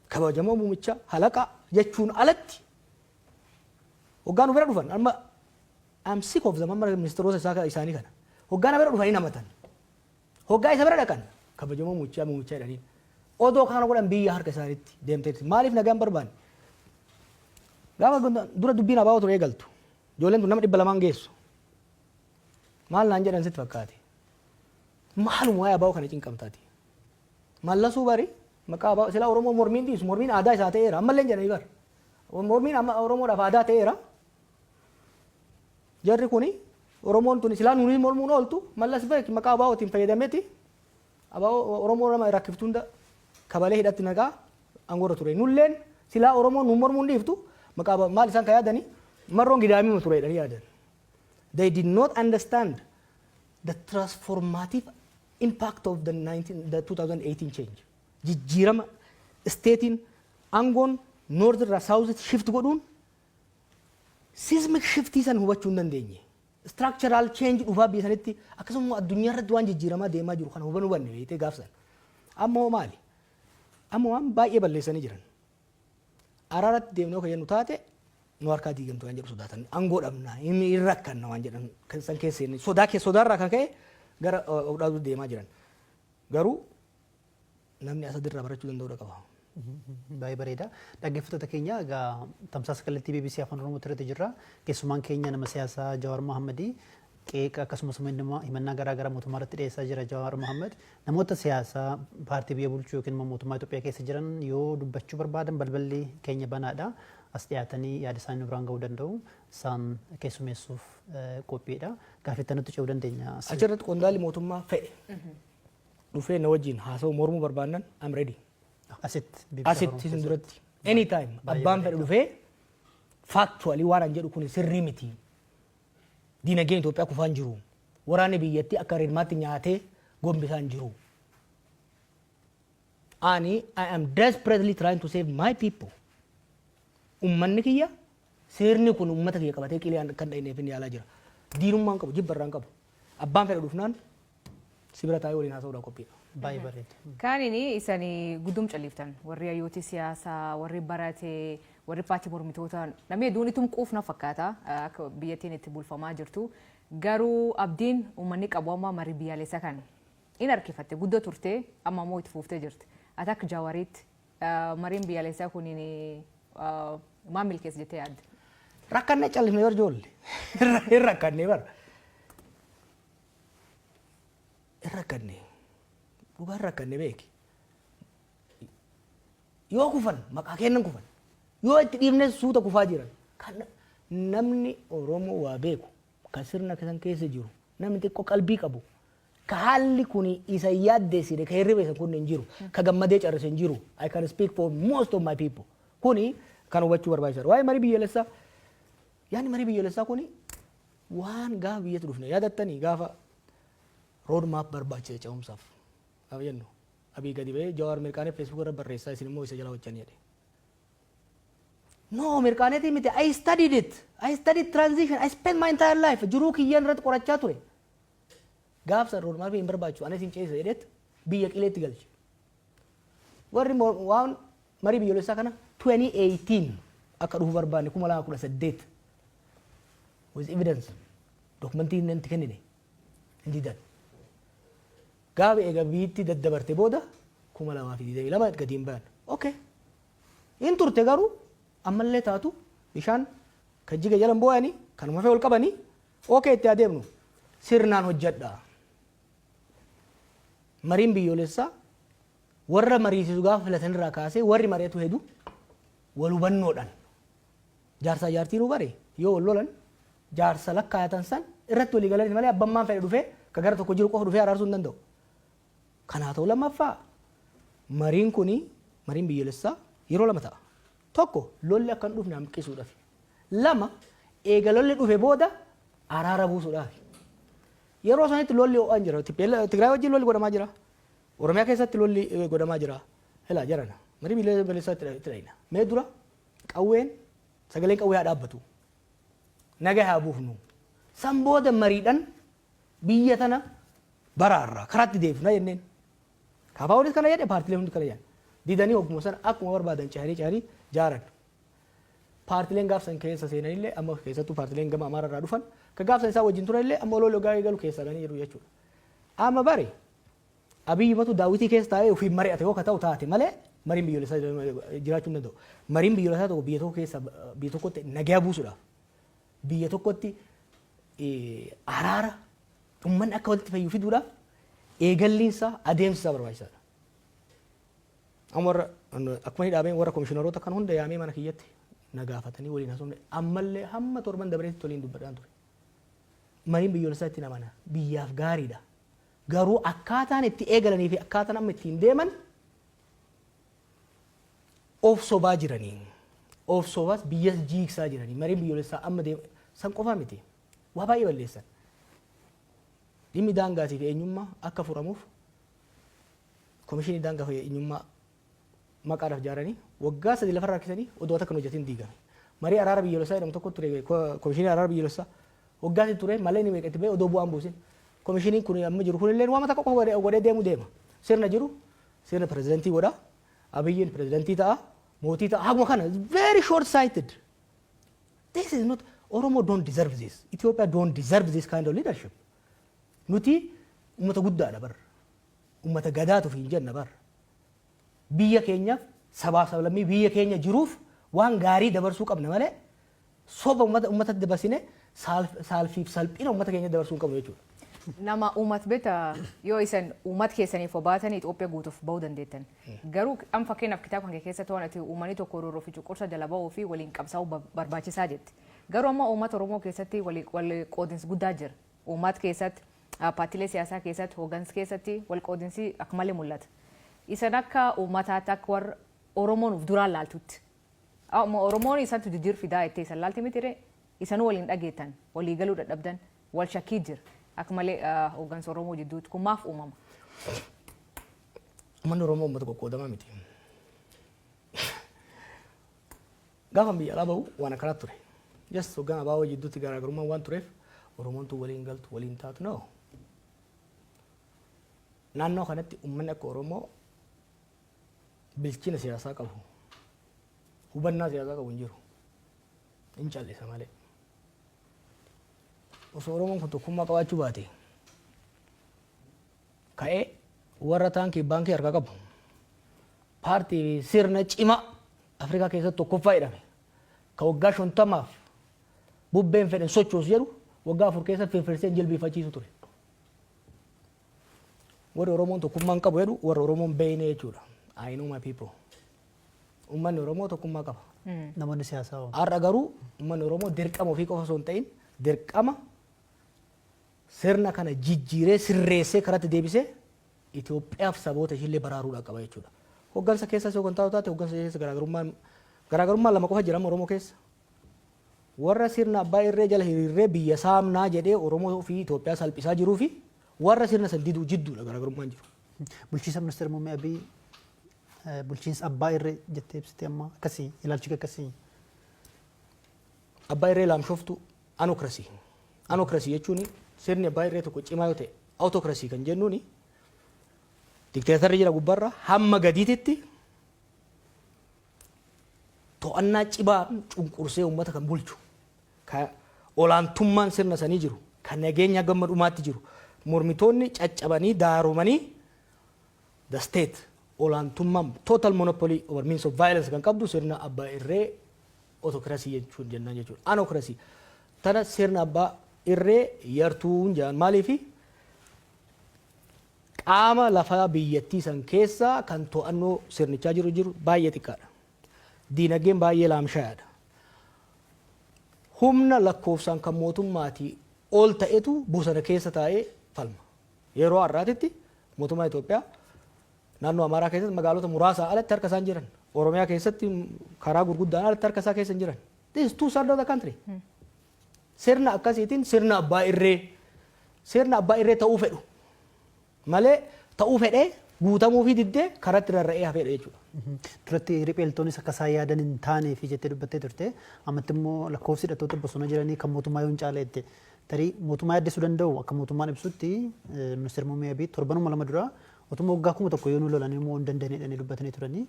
kabajamoo muumicha halaqa jechuun alatti hoggaa nu bira dhufan, amma I'm sick of them, amma ministeerota isaa isaanii kana hoggaa na bira dhufanii namatan, hoggaa isa bira dhaqan kabajamoo muumichaa muumichaa jedhanii, odoo kana godhan biyya harka isaaniitti deemteetti. Maaliif nagaan barbaanne? Gaafa dura dubbiin abaa'oo ture eegaltu, ijoolleen tun nama 200 geessu. Maal naan jedhan sitti fakkaate? Maaluma waa'ee abaa'oo kana cinqamtaati? Mallasuu bari maqaa abaa'oo silaa Oromoo mormiin dhiisu, mormiin aadaa isaa ta'eera ammallee jedhanii bar. Mormiin amma Oromoodhaaf aadaa ta'eera. Jarri kuni Oromoon tuni silaa nuuni mormuun ooltu, Mallas beek maqaa abaa'ootiin fayyadameeti abaa'oo Oromoo nama rakkiftu hunda kabalee hidhatti naqaa aangoorra ture. Nulleen silaa Oromoon nu mormuun dhiiftu maqaa abaa'oo maal isaan ka yaadanii marroon gidaamii ture jedhanii yaadan. They did not understand the transformative impact of the 2018 change. Jijjiirama stateiin aangoon north irraa south shift godhuun seismic shiftii san hubachuu hin dandeenye. Structural change dhufaa biyya sanitti, akkasuma addunyaa irratti waan jijjiiramaa deemaa jiru kana hubanuu hubanne beektee gaafsan. Amma hoo maali? Amma waan baay'ee balleessanii jiran. Araaratti deemnee kan jennu taate nu harkaa diigamtu waan jedhu sodaatan, aangoo dhabna, hin rakkanna waan jedhan san keessa sodaa keessa, sodaarraa kan ka'e gara of dhaabuu deemaa jiran. Garuu namni asadirraa barachuu danda'uu qaba. Baay'ee bareeda. Dhaggeeffattoota keenya, egaa tamsaasa kallattii BBC Afaan Oromoo irratti jirra. Keessumaan keenya nama siyaasaa Jawaar Mohammadii qeeqa akkasumas himannaa garaa garaa mootummaa irratti dhiyeessaa jira Jawaar Mohammad. Namoota siyaasaa paartii biyya bulchuu yookiin immoo mootummaa Itoophiyaa keessa jiran yoo dubbachuu barbaadan balballi keenya banaadha. As dhiyaatanii yaada isaanii biraan ga'uu danda'u. Isaan keessummeessuuf qophiidha. Gaaffii nutti ce'uu dandeenya. Achirratti qondaalli mootummaa fe'e dhufee na wajjin haasa'u mormuu barbaannan, I'm ready. Asitti. Asitti isin duratti. Anytime abbaan fedhe dhufee factually waan an jedhu kun sirrii miti. Diinagdeen Itoophiyaa kufaan jiru. Waraanni biyyattii akka reedmaatti nyaatee gombisaan jiru. Ani I am desperately trying to save my people. Ummanni kiyya, sirni kun ummata kiyya qabatee qilee kan dhahineef inni yaalaa jira. Diinummaan qabu, jibba irraan qabu. Abbaan fedhe dhufnaan si bira taa'ee waliin haasa'uudhaan qophiidha. Baay'ee bareeda. Kaanini isanii guddum calliftan, warri hayyooti siyaasaa, warri barate, warri paartii mormitoota, namni hedduun itum quufna fakkaata akka biyyattiin itti bulfamaa jirtu. Garuu abdiin uummanni qabu amma marii biyyaalessaa kan in harkifatte guddoo turte, amma immoo itti fuuftee jirti. Ati akka Jawaariitti mariin biyyaalessaa kuniin maal milkeessa jettee yaadde? Rakkannee callifne bar ijoollee. Hin rakkannee bar. Hin rakkanne. Dhugaa hin rakkanne beeki. Yoo kufan maqaa kennan kufan. Yoo itti dhiifne suuta kufaa jiran. Kan namni Oromoo waa beeku, kan sirna san keessa jiru, namni xiqqoo qalbii qabu, ka haalli kun isa yaaddeessine, ka hirriba isa kun hin jiru, ka gammadee carrise hin jiru. I can speak for most of my people. Kuni kan hubachuu barbaachisaadha. Waa'ee marii biyyoolessaa, yaadni marii biyyoolessaa kuni waan gaafa biyyatti dhufne yaadattanii, gaafa road map barbaachisa ce'umsaaf gaafa jennu, Abii gadi ba'ee "Jawaar mirqaanee Facebook irra barreessaa, isin immoo isa jala hojjan" jedhe. No, mirqaaneetii miti. I studied it. I studied transition. I spent my entire life. Jiruu kiyyaan irratti qorachaa ture. Gaafsa road map hin barbaachisu, anis hin ceesisa jedheet biyya qileetti galche. Warri waan marii biyyoolessaa kana 2018 akka dhufu barbaanne, 2018, with evidence, dokumentii inni itti kennine hin didan. Gaafa eega biyyatti daddabarte booda 2022 gadi hin bayan. Okay. In turte, garuu ammallee taatu bishaan kan jiga jalan boo'anii kanuma fee ol qabanii, okay, itti adeemnu, sirnaan hojjedha. Mariin biyyoolessaa warra mariisisu gaafa filatan irraa kaasee warri mari'atu hedu wal hubannoodhaan, jaarsaa jaartiin bare yoo wal lolan jaarsa lakkaayatan san irratti walii galanii malee abbammaan fedhe dhufee ka gara tokko jiru qofa dhufee araarsuu hin danda'u. Kanaa ta'u, lammaffaa mariin kuni, mariin biyyoolessaa yeroo lama ta'a. Tokko, lolli akka hin dhufne hanqisuudhaaf. Lama, eega lolli dhufe booda araara buusuudhaaf. Yeroo sanitti lolli ho'aan jira. Tigraay wajjin lolli godhamaa jira. Oromiyaa keessatti lolli godhamaa jira. Helaa jarana. Marii biyyoolessaa itti dhayina. Mee dura qawween, sagaleen qawwee haa dhaabbatu. Naga haa buufnu. San booda mariidhaan biyya tana baraarraa karaatti deebifna jenneen. KFOnis kana jedhe, paartilee hundi kana jedhan. Didanii hogguma sana akkuma barbaadan cehanii cehanii jaaran. Paartileen gaafsan keessa seenanillee, amma keessattuu paartileen gama Amaara irraa dhufan ka gaafsan isaa wajjin turanillee, amma oloo gaarii galu keessaa ganii jiru jechuudha. Amma bari Abiyyi matu daawwitii keessa taa'ee ofiin mari'ate yoo ka ta'u taate malee mariin biyyoolessaa jiraachuu hin danda'u. Mariin biyyoolessaa tokko biyya tokko keessa, biyya tokkotti nagaa buusuudhaaf, biyya tokkotti araara, uummanni akka walitti fayyu fiduudhaaf eegalliinsaa, adeemsi isaa barbaachisaadha. Amma warra akkuma inni dhaabeen warra komishiinaroota kan hunda yaamee mana kiyyatti na gaafatanii waliin haasofne, ammallee hamma torban dabareetti waliin dubbadhaan ture. Mariin biyyoolessaa ittiin amana, biyyaaf gaariidha. Garuu akkaataan itti eegalanii fi akkaataan amma ittiin deeman of sobaa jiranii. Of sobaas biyyas jiigsaa jiranii. Mariin biyyoolessaa amma deema san qofaa miti. Waa baay'ee balleessan. Dhimmi daangaatii fi eenyummaa akka furamuuf komishinii daangaa fi eenyummaa maqaadhaaf ijaaranii waggaa 3 lafarra harkisanii odoo takka hin hojjetin diigame. Marii araara biyyoolessaa jedhamu tokko ture, komishinii araara biyyoolessaa waggaa 3 ture malee inni meeqa itti ba'e odoo bu'aan buusin. Komishiniin kun amma jiru kunillee waan takka qofa godhee deemu deema. Sirna jiru sirna pirezidantii godha. Abiyyiin pirezidantii ta'a. Mootii ta'a. Haguma kana very short sighted. This is not, Oromo don't deserve this. Ethiopia don't deserve this kind of leadership. Nuti uummata guddaadha bar. Uummata gadaatu hin jenna bar. Biyya keenyaaf, sabaaf sablammii biyya keenya jiruuf waan gaarii dabarsuu qabna malee soba uummata uummatatti dabarsine saalfiif salphina uummata keenya dabarsuu hin qabnu jechuudha. Nama uummata beekta, yoo isan uummata keessaniif obaatan Itoophiyaa guutuuf bahuu dandeettan. Garuu amma fakkeenyaaf kitaaba kan keessatti waan ati uummanni tokko roorroo fi cunqursa jala bahuu fi waliin qabsaa'uu barbaachisaa jetti. Garuu amma uummata Oromoo keessatti wal qoodinsi guddaa jira. Uummata keessatti, paartiilee siyaasaa keessatti, hooggansa keessatti wal qoodinsi akka malee mul'ata. Isan akka uummataatti, akka warra Oromoon uf duraan laaltutti. Amma Oromoon isantu jijjiir fidaa jettee isan laalti miti ree? Isanuu waliin dhageettan, walii galuu dadhabdan, wal shakkii jira. Akka malee hooggansa Oromoo jidduutti kun maaf uumama? Uummanni Oromoo uummata qoqqoodamaa miti. Gaafa biyya alaa bahu waan akkanaa ture. Yes, hoggaan abaaboo jidduutti garaagarummaan waan tureef Oromoon tun waliin galtu, waliin taatu, no. Naannoo kanatti uummanni akka Oromoo bilchina siyaasaa qabu, hubannaa siyaasaa qabu hin jiru. Hin callisa malee. Osoo Oromoon kun tokkummaa qabaachuu baate, ka'ee warra taankii baankii harkaa qabu, paartii fi sirna cimaa Afrikaa keessatti tokkoffaa jedhame, ka waggaa 50f bubbeen fedhan sochoosu jedhu, waggaa 4 keessa firfirsee jilbiifachiisu ture. Warri Oromoon tokkummaa hin qabu jedhu warra Oromoon beeyne jechuudha. I know my people. Uummanni Oromoo tokkummaa qaba. Namoonni siyaasaa hoo? Har'a garuu uummanni Oromoo dirqama ofii qofa osoo hin ta'in, dirqama sirna kana jijjiiree, sirreessee, karatti deebisee Itoophiyaaf saboota ishiillee baraaruudhaan qaba jechuudha. Hoggansa keessas yoo kan taatu taate, hoggansa keessa garaagarummaan lama qofa jira Oromoo keessa. Warra sirna abbaa irree jala hiriirree biyya saamnaa jedhee Oromoo fi Itoophiyaa salphisaa jiruu fi warra sirna san diduu jidduudha garaagarummaan jiru. Bulchiinsa Ministeera Muummee Abiy bulchiinsa abbaa irree jettee ibsite amma, akkasii ilaalchi kee akkasii? Abbaa irree laamshoftu, anocracy. Anocracy jechuun sirni abbaa irree tokko cimaa yoo ta'e, autocracy kan jennuun dikteetarri jira gubbarra hamma gadiititti to'annaa cimaa cunqursee uummata kan bulchu, ka olaantummaan sirna sanii jiru, kan nageenya gamma dhumaatti jiru, mormitoonni caccabanii daaromanii, the state olaantummaan total monopoly over means of violence kan qabdu sirna abbaa irree autocracy jechuun jennaan jechuudha. Anocracy tana sirna abbaa irree yartuun jedhan. Maaliifi? Qaama lafaa biyyattii san keessaa kan to'annoo sirnichaa jiru baay'ee xiqqaadha. Diinagdeen baay'ee laamshayaadha. Humna lakkoofsaan kan mootummaatii ol ta'etu bosona keessa taa'ee falma. Yeroo har'aatitti mootummaa Itoophiyaa naannoo Amaaraa keessatti magaalota muraasaa alatti harka isaan jiran. Oromiyaa keessatti karaa gurguddaan alatti harka isaa keessa hin jiran. This is two third of the country. Sirna akkasiitiin sirna abbaa irree ta'uu fedhu malee, ta'uu fedhee guutamuu fi diddee karatti rarra'ee hafeedha jechuudha. Duratti ripheeltoonis akka isaan yaadan hin taanee fi jettee dubbattee turte. Ammatti immoo lakkoofsi hidhattoota bosona jiranii kan mootummaa yoo hin caale jette. Tarii mootummaa yaaddessuu danda'u. Akka mootummaan ibsutti, Ministeerri Muummee Abiy torbanuma 2 dura otuma waggaa 1000 yoo nu lolanii immoo hin dandeenye dubbatanii turanii.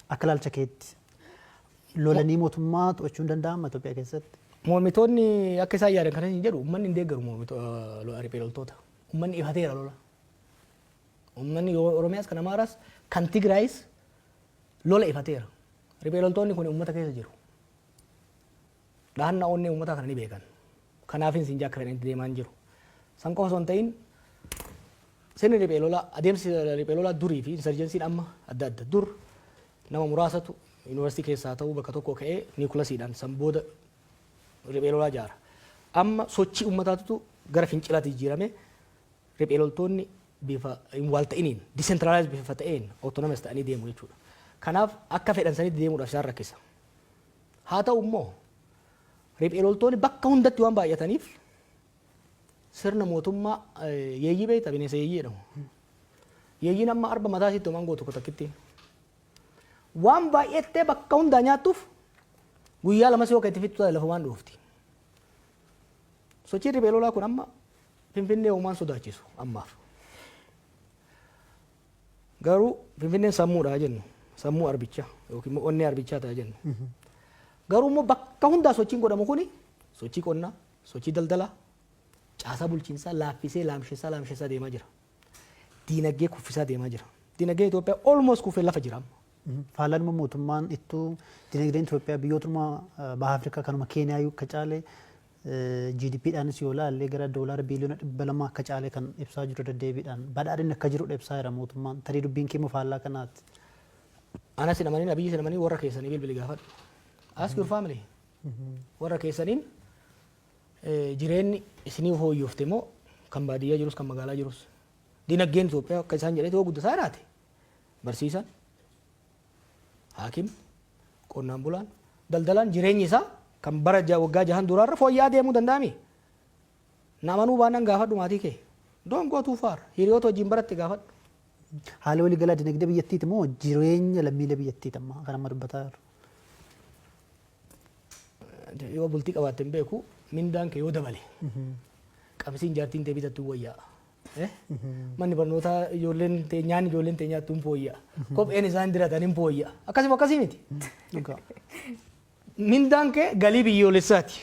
Akka ilaalcha keetti lolanii mootummaa to'achuu hin danda'ama Itoophiyaa keessatti? Mormitoonni akka isaan yaadan kana hin jedhu. Uummanni hin deeggaru mormitoota, riphee loltoota. Uummanni ifateera lola. Uummanni Oromiyaas, kan Amaaraas, kan Tigraayis lola ifateera. Riphee loltoonni kun uummata keessa jiru. Dhahannaa onnee uummataa kana ni beekan. Kanaafin siin akka fedhanitti deemaa hin jiru. San qofa osoo hin ta'in, sirni riphee lolaa, adeemsi riphee lolaa durii fi insurgencyn amma adda adda. Dur nama muraasatu yuunivarsiitii keessaa ta'uu bakka tokko ka'ee nucleusiidhaan san booda riphee lolaa ijaara. Amma sochii uummataatu gara fincilaatti jijjiirame, riphee loltoonni bifa hin waalta'iniin, decentralized bifa ta'een, autonomous ta'anii deemu jechuudha. Kanaaf akka fedhan sanitti deemuudhaaf isaan rakkisa. Haa ta'u immoo riphee loltoonni bakka hundatti waan baay'ataniif sirna mootummaa yeeyyii beekta, bineensa yeeyyii jedhamu. Yeeyyiin amma arba mataa isiitti homaan gootu takkitti. Waan baay'attee bakka hundaa nyaattuuf guyyaa lamas yoo itti fixxu taate lafumaan dhoofti. Sochiin riphee lolaa kun amma Finfinnee uumaan sodaachisu ammaaf. Garuu Finfinneen sammuudha jennu. Sammuu arbichaa yookiin immoo onnee arbichaa ta'a jennu. Garuu immoo bakka hundaa sochiin godhamu kuni sochii qonnaa, sochii daldalaa, caasaa bulchiinsaa laaffisee, laamsessaa laamsessaa deemaa jira. Diinagdee kuffisaa deemaa jira. Diinagdeen Itoophiyaa almost kufee lafa jira amma. Faallaan immoo mootummaan ittuu dinagdeen Itoophiyaa biyyootuma baha Afrikaa kanuma Keeniyaa akka caale GDPdhaanis yoo ilaalle gara doolaara biiliyoona 200 akka caale kan ibsaa jiru deddeebiidhaan badhaadhinni akka jirudha ibsaa jira mootummaan. Tarii dubbiin kee faallaa kanaati. Anas hin amanin, Abiyyi hin amanin, warra keessanii bilbili gaafadhu. Ask your family. Warra keessaniin jireenyi isinii fooyyofte moo, kan baadiyyaa jirus kan magaalaa jirus, dinagdeen Itoophiyaa akka isaan jedhetti yoo guddataa jiraate, barsiisan, haakim, qonnaan bulaan, daldalaan jireenyi isaa kan bara waggaa 6n duraarra fooyya'aa deemuu danda'ami? Na amanuu baannaan gaafadhu maatii kee. Don't go too far. Hiriyoota wajjin baratte gaafadhu. Haala waliigalaa dinagdee biyyattiiti moo jireenya lammiilee biyyattiiti amma kan amma dubbataa jiru? Yoo bultii qabaatte hin beeku, mindaan kee yoo dabale qabsiin jaartiin tee bitattu wayyaa. Manni barnootaa ijoolleen tee nyaanni ijoolleen tee nyaattu hin fooyya'a. Kopheen isaan diratan hin fooyya'a. Akkasuma akkasii miti. Dhugaa. Mindaan kee galii biyyoolessaati.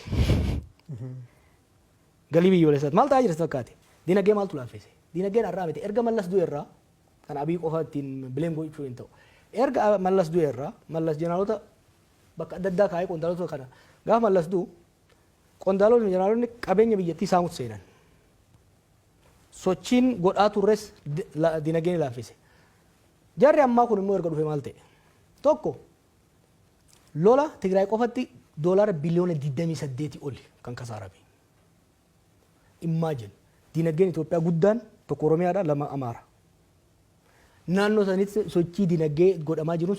Galii biyyoolessaati. Maal ta'aa jira si fakkaate? Dinagdee maaltu laaffise? Dinagdeen har'aa miti. Erga Mallas du'e irraa, kan Abii qofa ittiin blame gochuu hin ta'u. Erga Mallas du'e irraa, Mallas jeneraalota bakka adda addaa kaa'ee, qondaalota kana gaafa Mallas du'u qondaalonni jeneraalonni qabeenya biyyattii saamutti seenan. Sochiin godhaa turres dinagdeen laaffise. Jarri ammaa kun immoo erga dhufe maal ta'e? Tokko, lola Tigraay qofatti doolaara biliyoona 28 oli kan kasaarame. Imagine, dinagdeen Itoophiyaa guddaan tokko Oromiyaadha, lama Amaara. Naannoo sanitti sochii dinagdee godhamaa jiruun,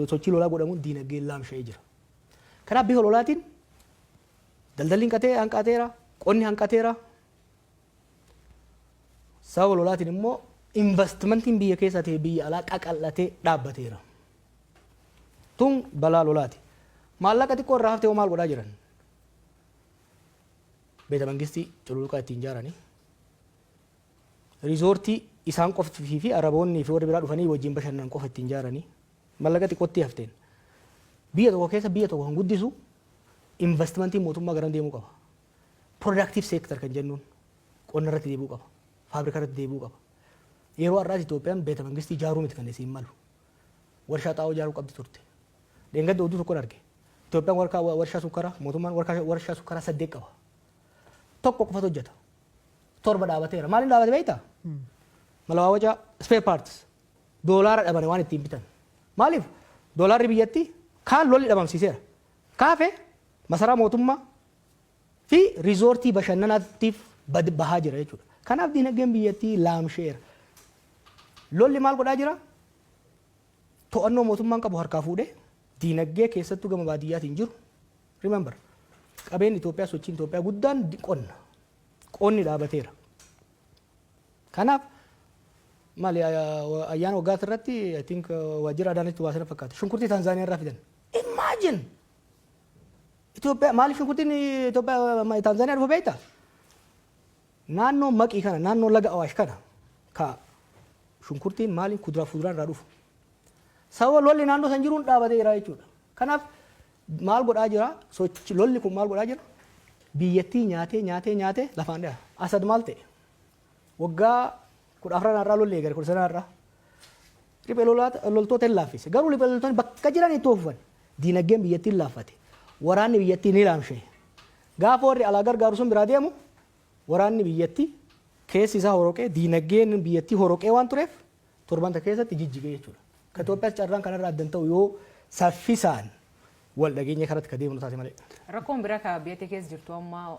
sochii lolaa godhamuun dinagdeen laamsha'ee jira. Kanaaf bifa lolaatiin daldalli hanqatee hanqateera, qonni hanqateera. Sababa lolaatiin immoo investimentiin biyya keessaa ta'e biyya alaa qaqal'atee dhaabbateera. Tun balaa lolaati. Maallaqa xiqqoo irraa haftee hoo maal godhaa jiran? Beeta mangistii cululuqaa ittiin ijaaranii, riizoortii isaan qoftii fi Araboonni fi warri biraa dhufanii wajjin bashannanan qofa ittiin ijaaranii maallaqa xiqqootti hafteen. Biyya tokko keessa biyya tokko kan guddisu investimentiin mootummaa garam deemuu qaba? Productive sector kan jennuun qonna irratti deebi'uu qaba. Faabrikaa irratti deebi'uu qaba. Yeroo har'aas Itoophiyaan beeta mangistii ijaaruu miti kan isiin malu. Warshaa xaa'oo ijaaruu qabdi turte. Dheengadda oduu tokkon arge. Itoophiyaan warshaa sukkaraa, mootummaan warshaa sukkaraa saddeet qaba. Tokko qofatu hojjeta. Torba dhaabateera. Maaliin dhaabate beektaa? Malawaawacaa, spare parts. Doolaara dhabane waan ittiin bitan. Maaliif? Doolaarri biyyattii kaan lolli dhabamsiiseera. Kaafe masaraa mootummaa fi riizoortii bashannanaatiif bahaa jira jechuudha. Kanaaf dinagdeen biyyattii laamsheera. Lolli maal godhaa jira? To'annoo mootummaan qabu harkaa fuudhee diinagdee keessattuu gama baadiyyaatiin jiru. Remember, qabeenyi Itoophiyaa, sochiin Itoophiyaa guddaan qonna. Qonni dhaabateera. Kanaaf maali, ayyaana waggaati irratti, I think, waajjira Adaanitti waa sana fakkaata. Shunkurtii Taanzaaniyaa irraa fidan. Imagine! Itoophiyaa maaliif shunkurtiin Itoophiyaa Taanzaaniyaa dhufa beektaa? Naannoo Maqii kana, naannoo laga Awaash kana ka shunkurtiin maaliin kuduraa fuduraan irraa dhufu. Sababa lolli naannoo san jiruun dhaabatee jira jechuudha. Kanaaf maal godhaa jira? Sochi lolli kun maal godhaa jira? Biyyattii nyaatee nyaatee nyaatee lafaan dhaha. Asad maal ta'e? Waggaa 14 irraa lolli eegale, 19 irraa. Riphee loltoota hin laaffise. Garuu riphee loltoonni bakka jiran itti fufan. Diinagdeen biyyattii hin laaffate. Waraanni biyyattii ni laamsha'e. Gaafa warri alaa gargaaru sun biraa deemu, waraanni biyyattii keessi isaa horoqee, diinagdeen biyyattii horoqee waan tureef torbanta keessatti jijjigee jechuudha. Ka Itoophiyaas carraan kanarraa addan ta'u yoo saffisaan wal dhageenya kanatti ka deemnu taate malee. Rakkoon biraa ka biyya keessa jirtu amma,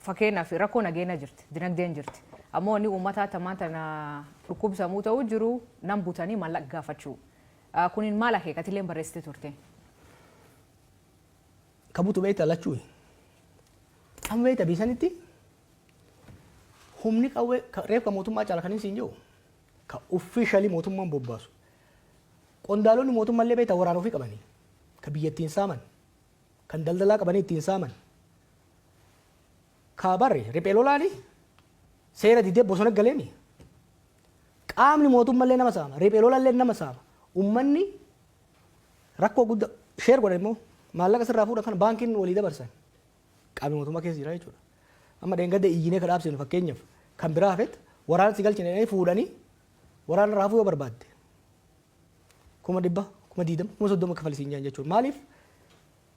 fakkeenyaaf rakkoo nageenya jirti, dinagdeen jirti. Ammoo inni uummataa tamaan tana dhukkubsamuu ta'uu jiru nam butanii maallaqa gaafachuu. Kunin maal akeekatillee barreessite turte? Ka butu beektaa lachuu. Amma beektaa biisanitti humni qawwee reeffa mootummaa caala kan inni siin jiru ka officially mootummaan bobbaasu. Qondaalonni mootummaallee beektaa waraana ofii qabanii ka biyya ittiin saaman, kan daldalaa qabanii ittiin saaman. Ka barre riphee lolaani seera didee bosona galeemi. Qaamni mootummaallee nama saama, riphee lolallee nama saama. Uummanni rakkoo guddaa share godhan immoo maallaqa sirraa fuudhan kana baankiin walii dabarsan. Qaamni mootummaa keessa jira jechuudha. Amma dheengadda iyyinee ka dhaabsinu, fakkeenyaaf kan biraa hafet, waraana si galchine jedhanii fuudhanii waraana raafuu yoo barbaadde 100,000, 20,000, 30,000 kafalisiin jiran jechuudha. Maaliif?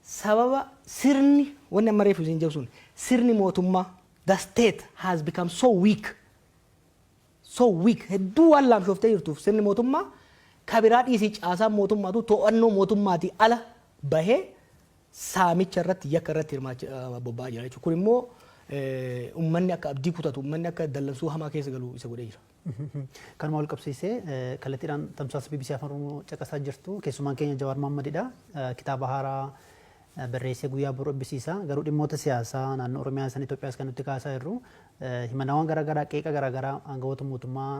Sababa sirni, wanni amma reefu isin jedhu sun, sirni mootummaa, the state has become so weak, so weak, hedduu waan laamshooftee jirtuuf, sirni mootummaa kabiraa dhiisii, caasaan mootummaatu to'annoo mootummaatii ala bahee saamicha irratti, yakka irratti hirmaachaa bobba'aa jira jechuudha. Kun immoo uummanni akka abdii kutatu, uummanni akka dallansuu hamaa keessa galu isa godhee jira. Kanuma wal qabsiisee, kallattiidhaan tamsaasa BBC Afaan Oromoo caqasaa jirtu. Keessumaan keenya Jawaar Mohammadidha. Kitaaba haaraa barreessee guyyaa boruu eebbisiisa. Garuu dhimmoota siyaasaa naannoo Oromiyaa san Itoophiyaas kan nuti kaasaa jirru, himannawwan garaagaraa, qeeqa garaagaraa aangawoota mootummaa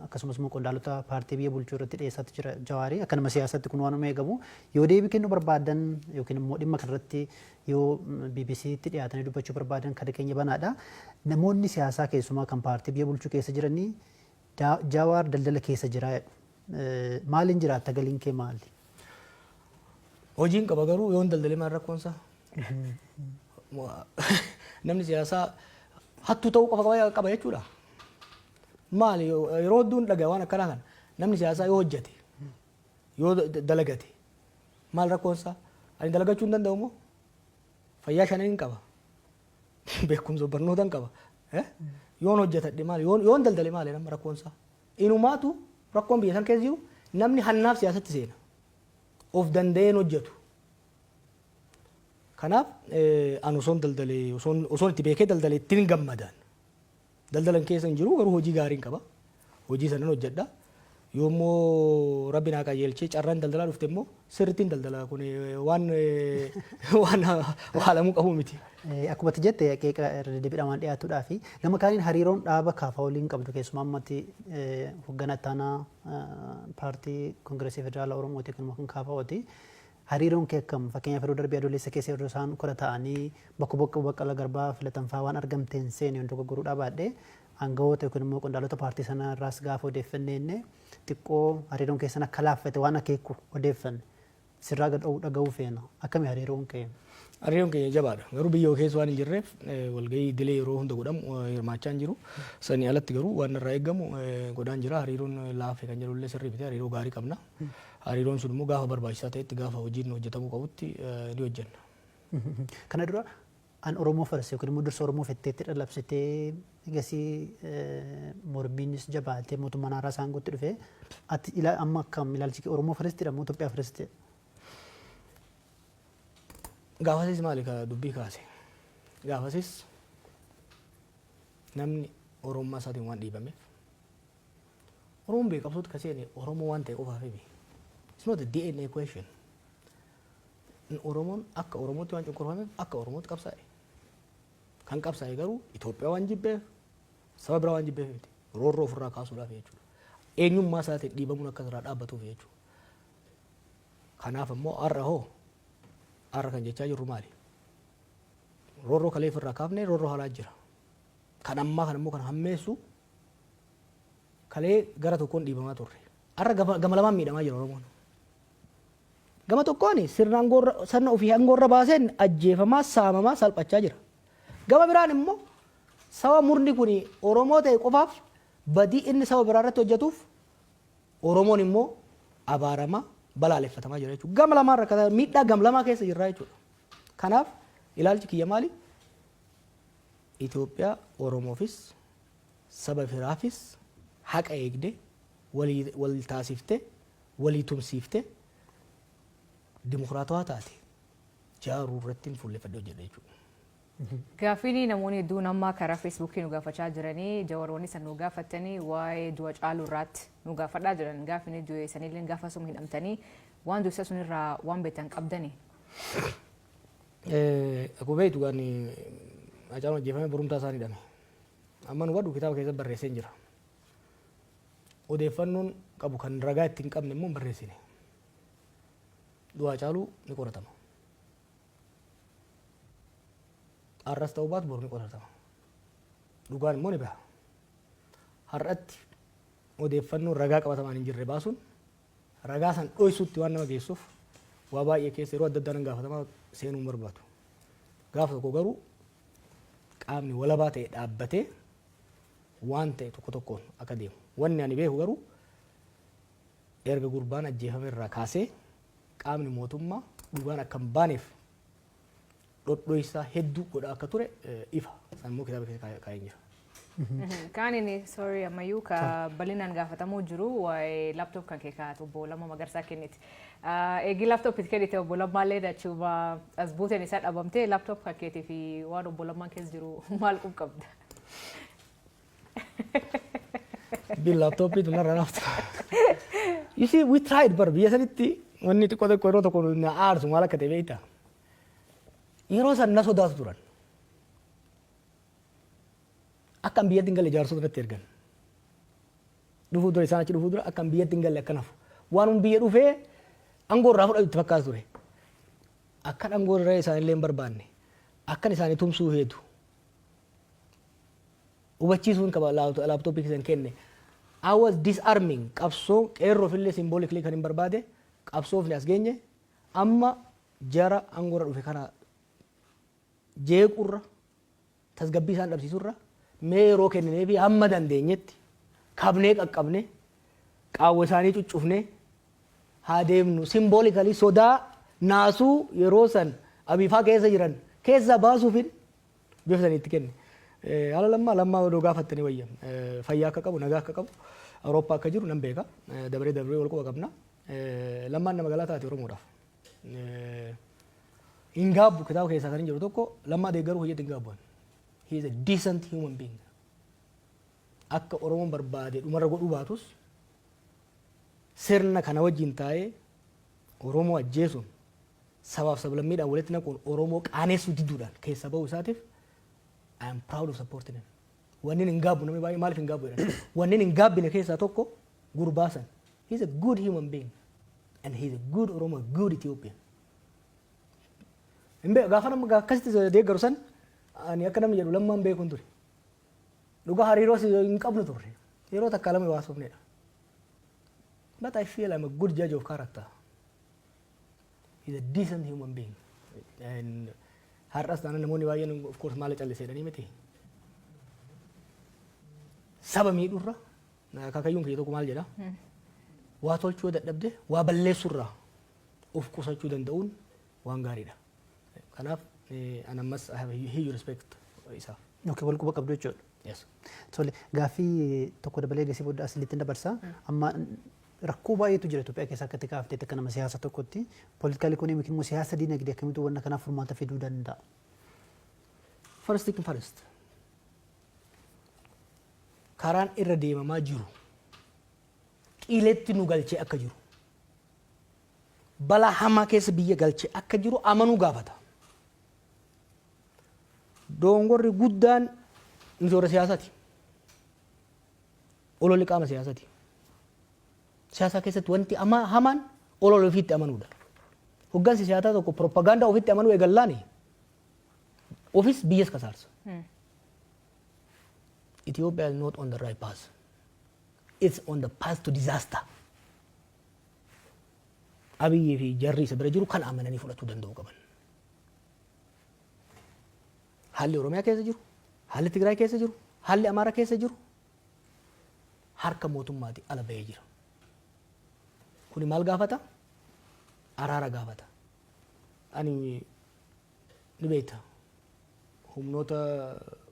akkasumas immoo qondaalota paartii biyya bulchuu irratti dhiyeessaatti jira Jawaarii. Akka nama siyaasaatti kun waan eegamu, yoo deebii kennuu barbaadan yookiin immoo dhimma kanarratti yoo BBCtti dhiyaatanii dubbachuu barbaadan, kada keenya banaadha. Namoonni siyaasaa, keessumaa kan paartii biyya bulchuu keessa jiranii, Jawaar daldala keessa jira jedhu. Maaliin jiraatta? Galiin kee maali? Hojiin qaba, garuu yoon daldalee maal rakkoonsa? Namni siyaasaa hattuu ta'uu qofa qaba jechuudha. Maali, yeroo hedduun dhagaa waan akkanaa kana, namni siyaasaa yoo hojjete, yoo dalagate maal rakkoonsa? Ani dalagachuu hin danda'u moo? Fayyaa shanan hin qaba. Beekumsa barnoota hin qaba. Yoon hojjetadhe maali? Yoon daldale maali nama rakkoonsa? Inumaatu rakkoon biyya san keessa jiru, namni hannaaf siyaasatti seena. Of danda'een hojjetu. Kanaaf ani osoon daldalee, osoon itti beekee daldalee ittiin gammadaan. Daldalan keessa hin jiru, garuu hojii gaariin qaba. Hojii sanan hojjedha. Yoommoo Rabbi naa qajeelchee carraan daldalaa dhufte immoo sirrittiin daldala, kun waan waalamuu qabu miti. Akkuma ati jette, qeeqa irra deddeebiidhaan waan dhiyaatuudhaa fi gama kaaniin hariiroon dhaaba KFO waliin qabdu, keessumaa ammatti hoogganaa ittaanaa paartii Koongireesii Federaalaa Oromooti kan kan KFOti. Hariiroon kee akkam? Fakkeenyaaf, yeroo darbee Adoolessa keessa yeroo isaan kora ta'anii bakka bakka Baqqala Garbaa filatan fa'aa waan argamteen seene yoon dogoggoruudhaa baadhee, aangawoota yookiin immoo qondaalota paartii sana irraas gaafa odeeffannee xiqqoo hariiroon keessan akka laaffate waan akeeku odeeffanne. Sirraa gad dhaga'uu feena. Akkami hariiroon kee? Hariiroon keenya jabaadha. Garuu biyya keessa waan hin jirreef walgahii idilee yeroo hunda godhamu hirmaachaa hin jiru. Sanii alatti garuu waan irraa eegamu godhaan jira. Hariiroon laafe kan jedhullee sirrii miti. Hariiroo gaarii qabna. Hariiroon sun immoo gaafa barbaachisaa ta'etti, gaafa hojiin hojjetamuu qabutti ni hojjenna. Kana dura an Oromoo first yookiin immoo dursa Oromoo fetteetti dhalabsitee, egasii mormiinis jabaatee mootummaan haaraa isaan gootti dhufe. Ati amma akkam ilaalchi kee? Oromoo first dha moo Itoophiyaa first? Gaafasis maali ka dubbii kaase? Gaafasis namni Oromummaa isaatiin waan dhiibameef, Oromoon beekamtuutti ka seene Oromoo waan ta'e qofaaf himi. It's not a DNA question. Oromoon akka Oromootti waan cunqurfameef akka Oromootti qabsaa'e. Kan qabsaa'e garuu Itoophiyaa waan jibbeef, saba biraa waan jibbeef miti. Roorroo ofirraa kaasuudhaaf jechuudha. Eenyummaa isaatiin dhiibamuun akka irraa dhaabbatuuf jechuudha. Kanaaf immoo har'a hoo, har'a kan jechaa jirru maali? Roorroo kalee ofirraa kaafnee roorroo haaraa jira. Kan ammaa kan immoo kan hammeessu, kalee gara tokkoon dhiibamaa turre. Har'a gama lamaan miidhamaa jira Oromoon. Gama tokkoon sirna aangoorra, sirna ofii aangoorra baaseen ajjeefamaa, saamamaa, salphachaa jira. Gama biraan immoo saba murni kun Oromoo ta'e qofaaf badii inni saba biraa irratti hojjetuuf Oromoon immoo abaaramaa, balaaleffatamaa jira jechuudha. Gama lamaan rakkataa, miidhaa gam lamaa keessa jirra jechuudha. Kanaaf ilaalchi kiyya maali? Itoophiyaa Oromoofis saba biraafis haqa eegde, walii wal taasifte, walii tumsiifte, dimokiraatawaa taate jaaruu irratti fuulleffadhee hojjedha jechuudha. Gaaffiin namoonni hedduun amma karaa Feesbuukii nu gaafachaa jiranii, Jawaroonni san nu gaafatanii, waa'ee du'a Caaluu irraatti nu gaafadhaa jiran. Gaaffiin du'e sanillee gaafa suma hidhamtanii waan du'e sun irraa waan beektan qabdanii. Akkuma beektu, gaan Hacaaluun ajjeefamee borumtaa isaan hidhame. Amma nu hubadhu, kitaaba keessatti barreessee jira. Odeeffannoon qabu kan ragaa itti hin qabne immoo hin barreessine. Du'a Hacaaluu ni qoratama. Har'as ta'uu baatu boru ni qoratama. Dhugaan immoo ni baha. Har'atti odeeffannoo ragaa qabatamaan hin jirre baasuun ragaa san dhoysuutti waan nama geessuuf, waa baay'ee keessa yeroo adda addaa nan gaafatamaa, seenuu hin barbaadu. Gaafa tokko garuu qaamni walabaa ta'e dhaabbatee waan ta'e tokko tokkoon akka deemu. Wanni ani beeku garuu, erga gurbaan ajjeefame irraa kaasee qaamni mootummaa dhugaan akka hin baaneef Dhodhoisaa hedduu godhaa akka ture ifa. San immoo kitaaba keessa kaa'een jira. Kaan inni, sorry, ammayyuu ka bal'inaan gaafatamuu jiru waa'ee laptop kan kee kaa'atu obbo Lammaa Magarsaa kenniti. Eegi laptop itti kennite, obbo Lammaallee achuma as buuteen isaa dhabamtee, laptop kan keetii fi waan obbo Lammaan keessa jiru maal qub qabda? Bil laptopii tun narra naftu. You see, we tried bar biyya sanitti. Wanni xiqqoo xiqqoo yeroo tokko na aarsu maal akka ta'e beektaa? Yeroo san na sodaatu turan. Akka an biyyatti hin galle jaarsota natti ergan. Dhufuu dura, isaan achi dhufuu dura, akka an biyyatti hin galle akka nafu. Waan biyya dhufee aangoo irraa fudhatu itti fakkaatu ture. Akkan aangoo irra isaanillee hin barbaanne. Akkan isaanii tumsuu heetu. Hubachiisuun qaba laptopii keessan kenne. I was disarming qabsoo qeerroof illee symbolically kan hin barbaade. Qabsoofni as geenye amma jara aangoo irra dhufe kana jeequrra, tasgabbii isaan dhabsiisurra, mee yeroo kenninee fi hamma dandeenyetti kabnee qaqqabne qaawwa isaanii cuccufne haa deemnu, symbolically sodaa naasuu yeroo san abiifaa keessa jiran keessaa baasuufin bifa sanii itti kenne. Haala Lammaa, Lammaa odoo gaafattanii wayya. Fayyaa akka qabu, nagaa akka qabu, Awurooppaa akka jiru nan beeka. Dabaree dabaree wal quba qabna. Lammaan nama galaa taate Oromoodhaaf. Hin gaabbu, kitaaba keessaa kan hin jiru tokko, Lammaa deeggaruu hojjetu hin gaabbu. He is a decent human being. Akka Oromoon barbaade dhumarra godhuu baatus, sirna kana wajjin taa'ee Oromoo ajjeesuun, sabaaf sablammiidhaan walitti naquun, Oromoo qaaneessuu diduudhaan keessaa bahuu isaatiif I am proud of supporting him. Wanni hin gaabbu, namni baay'ee maaliif hin gaabbu jedhan. Wanni hin gaabbine keessaa tokko gurbaa san. He is a good human being and he is a good Oromo, a good Ethiopian. Hin beeku, gaafa nama akkasitti deeggaru san ani akka namni jedhu Lammaan beekuun ture. Dhugaa hariiroo hin qabnu turre. Yeroo takka lama waasofnedha. But I feel I'm a good judge of character. He's a decent human being. And har'as taanaan namoonni baay'een of course maal callisee jedhanii miti. Saba miidhurra, akaakayyuun kiyya tokko maal jedha? Waa tolchuu dadhabde waa balleessurraa of qusachuu danda'uun waan gaariidha. Kanaaf an ammas I have a huge respect isaaf. Okay, wal quba qabdu jechuudha. Yes. Tole, gaaffii tokko dabalee gasii booda asilitti dabarsa. Amma rakkoo baay'eetu jira Itoophiyaa keessa. Akka itti kaafteetti, akka nama siyaasa tokkotti, political economy immoo siyaasa dinagdee akkamitti wanna kanaaf furmaata fiduu danda'a? First thing first. Karaan irra deemamaa jiru qiletti nu galchee akka jiru, balaa hamaa keessa biyya galchee akka jiru amanuu gaafata. Dongorri guddaan nuti warra siyaasaati. Ololli qaama siyaasaati. Siyaasa keessatti wanti hamaan olola ofiitti amanuudha. Hoggansi siyaasaa tokko propagaandaa ofitti amanuu eegallaani ofis biyyas kasaarsa. Ethiopia is not on the right path. It's on the path to disaster. Abiyyii fi jarri isa bira jiru kan amananii fudhatuu danda'uu qaban. Haalli Oromiyaa keessa jiru, haalli Tigraay keessa jiru, haalli Amaaraa keessa jiru harka mootummaati ala bahee jira. Kuni maal gaafata? Araara gaafata. Ani ni beekta, humnoota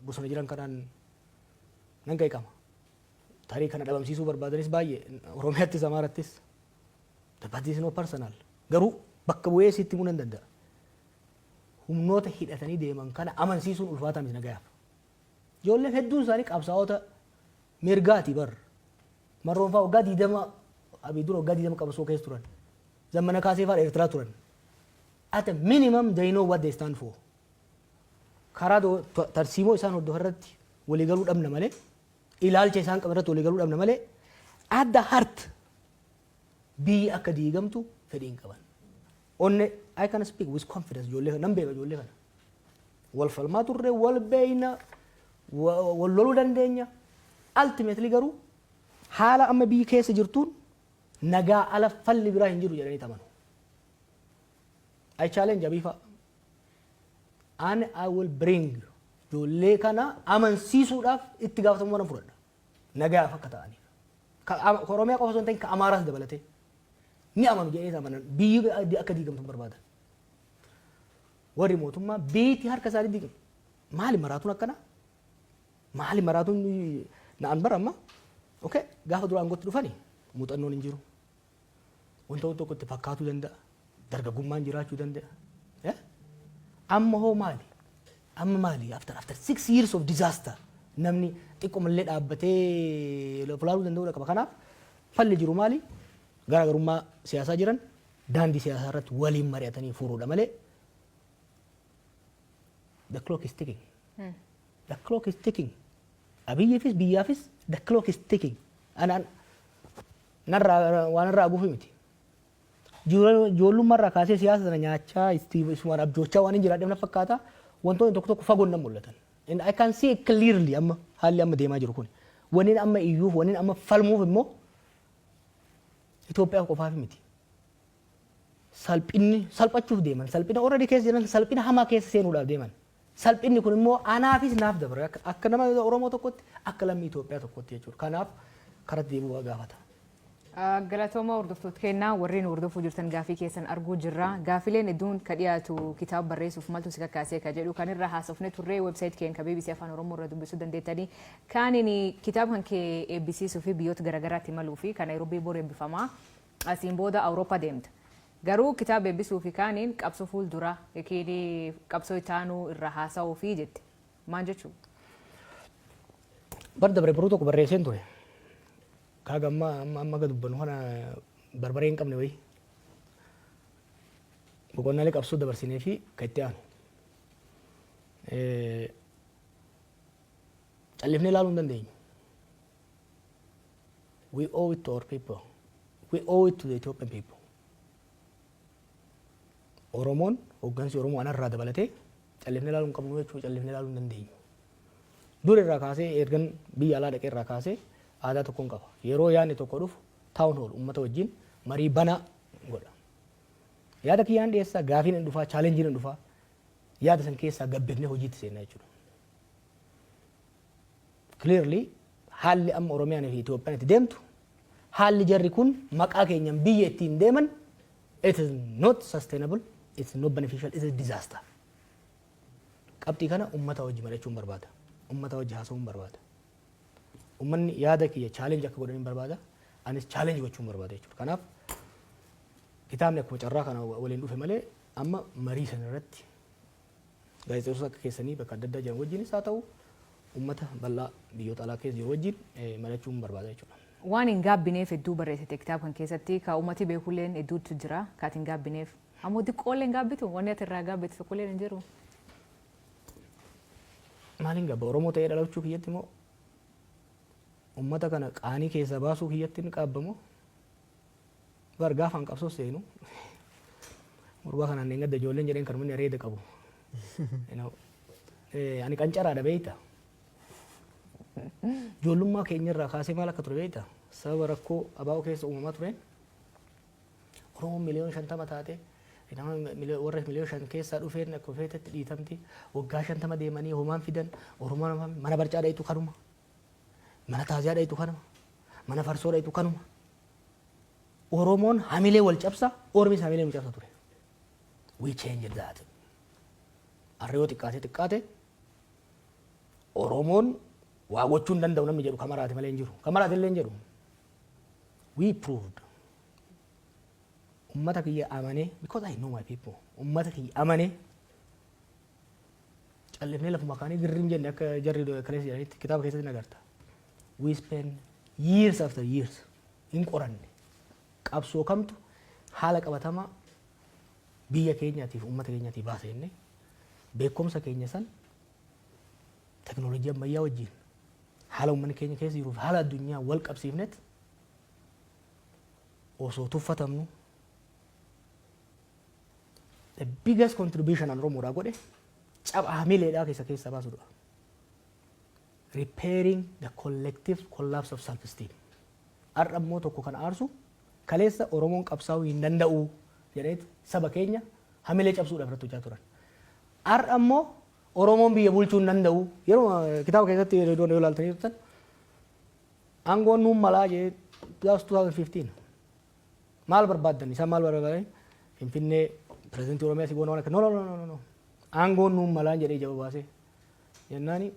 bosona jiran kanaan nan qeeqama. Tarii kana dhabamsiisuu barbaadanis baay'ee Oromiyaattis Amaarattis. But this is not personal. Garuu bakka bu'ee sitti himuu nan danda'a. Humnoota hidhatanii deeman kana amansiisuun ulfaataa miti nagayaaf. Ijoolleen hedduun isaanii qabsaa'ota mirgaati bar. Marroon fa'aa waggaa 20, Abiy dura waggaa 20 qabsoo keessa turan. Zammana Kaasee fa'aa Eertiraa turan. At a minimum they know what they stand for. Karaa tarsiimoo isaan hordofan irratti waliigaluu dhabna malee, ilaalcha isaan qaban irratti waliigaluu dhabna malee, at the heart biyyi akka diigamtu fedhii hin qaban. Onne I can speak with confidence, ijoollee kana nan beeka, ijoollee kana. Wal falmaa turre, wal beeyna, wal loluu dandeenya. Ultimately garuu haala amma biyyi keessa jirtuun nagaa ala falli biraa hin jiru jedhanii amanu. I challenge Abiy fa'a. And I will bring ijoollee kana amansiisuudhaaf itti gaafatamummaa nan fudhadha. Nagaaf akka ta'aniif. Ka Oromiyaa qofa osoo hin ta'in ka Amaaraas dabalatee. Ni amanu jedhee amanan, biyyi akka diigamtu hin barbaadan. Warri mootummaa biitii harka isaanii diigan. Maali maraatuun akkana? Maali maraatuun na'an bara amma? Okay, gaafa dura aangootti dhufani muuxannoon hin jiru. Wanta tokko itti fakkaatuu danda'a. Dargaggummaan jiraachuu danda'a. Amma hoo maali? Amma maali? After 6 years of disaster, namni xiqqoomallee dhaabbatee fulaaluu danda'uu qaba. Kanaaf falli jiru maali? Garaagarummaa siyaasaa jiran daandii siyaasaa irratti waliin mari'atanii furuudha malee, the clock is ticking. The clock is ticking. Abiyyiifis biyyaafis the clock is ticking. Anaan narraa waan irraa aguufi miti. Ijoollummaa irraa kaasee siyaasa sana nyaachaa, isumaan abjoochaa waan hin jiraadheef na fakkaata. Wantoonni tokko tokko fagoon nan mul'atan. And I can see clearly amma haalli amma deemaa jiru kun. Wanni amma iyyuuf, wanni amma falmuuf immoo Itoophiyaa qofaaf miti. Salphinni salphachuuf deeman. Salphina already keessa jiran, salphina hamaa keessa seenuudhaaf deeman. Salphinni kun immoo anaafis naaf dabra, akka nama Oromoo tokkotti, akka lammii Itoophiyaa tokkotti jechuudha. Kanaaf karatti deebi'uu gaafata. Galatooma, hordoftoota kennaa warreen hordofuu jirtan, gaafii keessan arguu jirra. Gaafileen hedduun ka dhiyaatu kitaaba barreessuuf maltu si kakkaasee ka jedhu kan irra haasofne turree, website keenya ka BBC Afaan Oromoo irra dubbisuu dandeettanii. Kaaniin kitaaba kan kee eebbisiisuu fi biyyoota garaagaraatti imaluu fi kan Naayiroobii bor eebbifamaa, asiin booda Awurooppaa deemta. Garuu kitaaba eebbisuu fi kaaniin qabsoo fuuldura yookiin qabsoo itaanuu irra haasa'uu fi jette. Maal jechuudha? Bar dabre baruu tokko barreesseen ture. Kaaga amma amma amma gad dubbannu kana barbaree hin qabne wayii. Boqonnaalee qabsoo dabarsinee fi kan itti aanu. Callifnee ilaaluu hin dandeenyu. We owe it to our people. We owe it to the Ethiopian people. Oromoon, hooggansi Oromoo anarraa dabalatee, callifnee ilaaluu hin qabnu jechuudha, callifnee ilaaluu hin dandeenyu. Dur irraa kaasee, ergan biyya alaa dhaqee irraa kaasee, aadaa tokkoon qaba. Yeroo yaadni tokko dhufu town hall, uummata wajjin marii banaa godha. Yaada kiyyaan dhiyeessaa, gaafiin hin dhufaa, challengeiin hin dhufaa. Yaada san keessaa gabbifnee hojiitti seenna jechuudha. Clearly haalli amma Oromiyaan fi Itoophiyaan itti deemtu, haalli jarri kun maqaa keenyan biyya ittiin deeman, it is not sustainable, it's not beneficial, it is disaster. Qabxii kana uummata wajji mari'achuun barbaada. Uummata wajji haasa'uun barbaada. Uummanni yaada kiyya challenge akka godhan barbaada. Anis challenge gochuun barbaada jechuudha. Kanaaf kitaabni akkuma carraa kana waliin dhufe malee, amma marii sana irratti gaazexeessota akka keessanii bakka adda addaa jiran wajjinis haa ta'u, uummata bal'aa biyyoota alaa keessa jiru wajjin mari'achuun barbaada jechuudha. Waan hin gaabbineef hedduu barreessite kitaaba kan keessatti, ka uummati beekulleen hedduutu jira kaati hin gaabbineef. Ammoo xiqqoollee hin gaabbitu, wanni ati irraa gaabbitu tokkollee hin jiru. Maaliin gaabba? Oromoo ta'ee dhalachuu kiyyatti immoo, uummata kana qaanii keessaa baasuu kiyyatti hin qaabbamoo? Bar gaafaan qabsoo seenu gurbaa kanaan hin gadda ijoolleen jedheen kan inni areeda qabu. Ani qancaraadha beeyta. Ijoollummaa keenya irraa kaasee maal akka ture beeyta? Sababa rakkoo abaa'oo keessa uumamaa tureen, Oromoon 50 miliyoona taate, nama warra 5 miliyoona keessaa dhufeen akka feetetti dhiitamti. Waggaa 50 deemanii homaan fidan. Oromoon mana barcaa dhayitu kanuma. Mana taaziyaa dhayitu kanuma. Mana farsoo dhayitu kanuma. Oromoon hamilee wal cabsa, Ormis hamilee nu cabsa ture. We changed that. Har'a yoo xiqqaate xiqqaate Oromoon waa gochuu hin danda'u namni jedhu kamaraate malee hin jiru. Kamaraate illee hin jedhu. We proved. Ummata kiyya amanee, because I know my people. Ummata kiyya amanee callifnee lafuma kaanii girri hin jenne, akka jarri kaleessa jedhanitti kitaaba keessatti nagarta. We spend years after years hin qoranne. Qabsoo kamtu haala qabatamaa biyya keenyaatiif, uummata keenyaatiif baasa jennee, beekumsa keenya san teknoolojii ammayyaa wajjin, haala uummanni keenya keessa jiruuf haala addunyaa wal qabsiifnet, osoo tuffatamnu, the biggest contribution an Oromoodhaa godhe caba hamileedhaa keessa keessa baasudha. Repairing the collective collapse of self-esteem. Har'a immoo tokko kan aarsu, kaleessa Oromoon qabsaa'uu hin danda'u jedheet saba keenya hamilee cabsuudhaaf irratti hojjaa turan. Har'a immoo Oromoon biyya bulchuu hin danda'u. Yeroo kitaaba keessatti yeroo yoo ilaaltanii turtan, aangoon nuun malaa jee, that was 2015. Maal barbaaddan? Isaan maal barbaadan? Finfinnee, pirezidantii Oromiyaa si goona, waan akka, no, no, no, no, no. Aangoon nuun malaan jedhee ija baasee jennaani,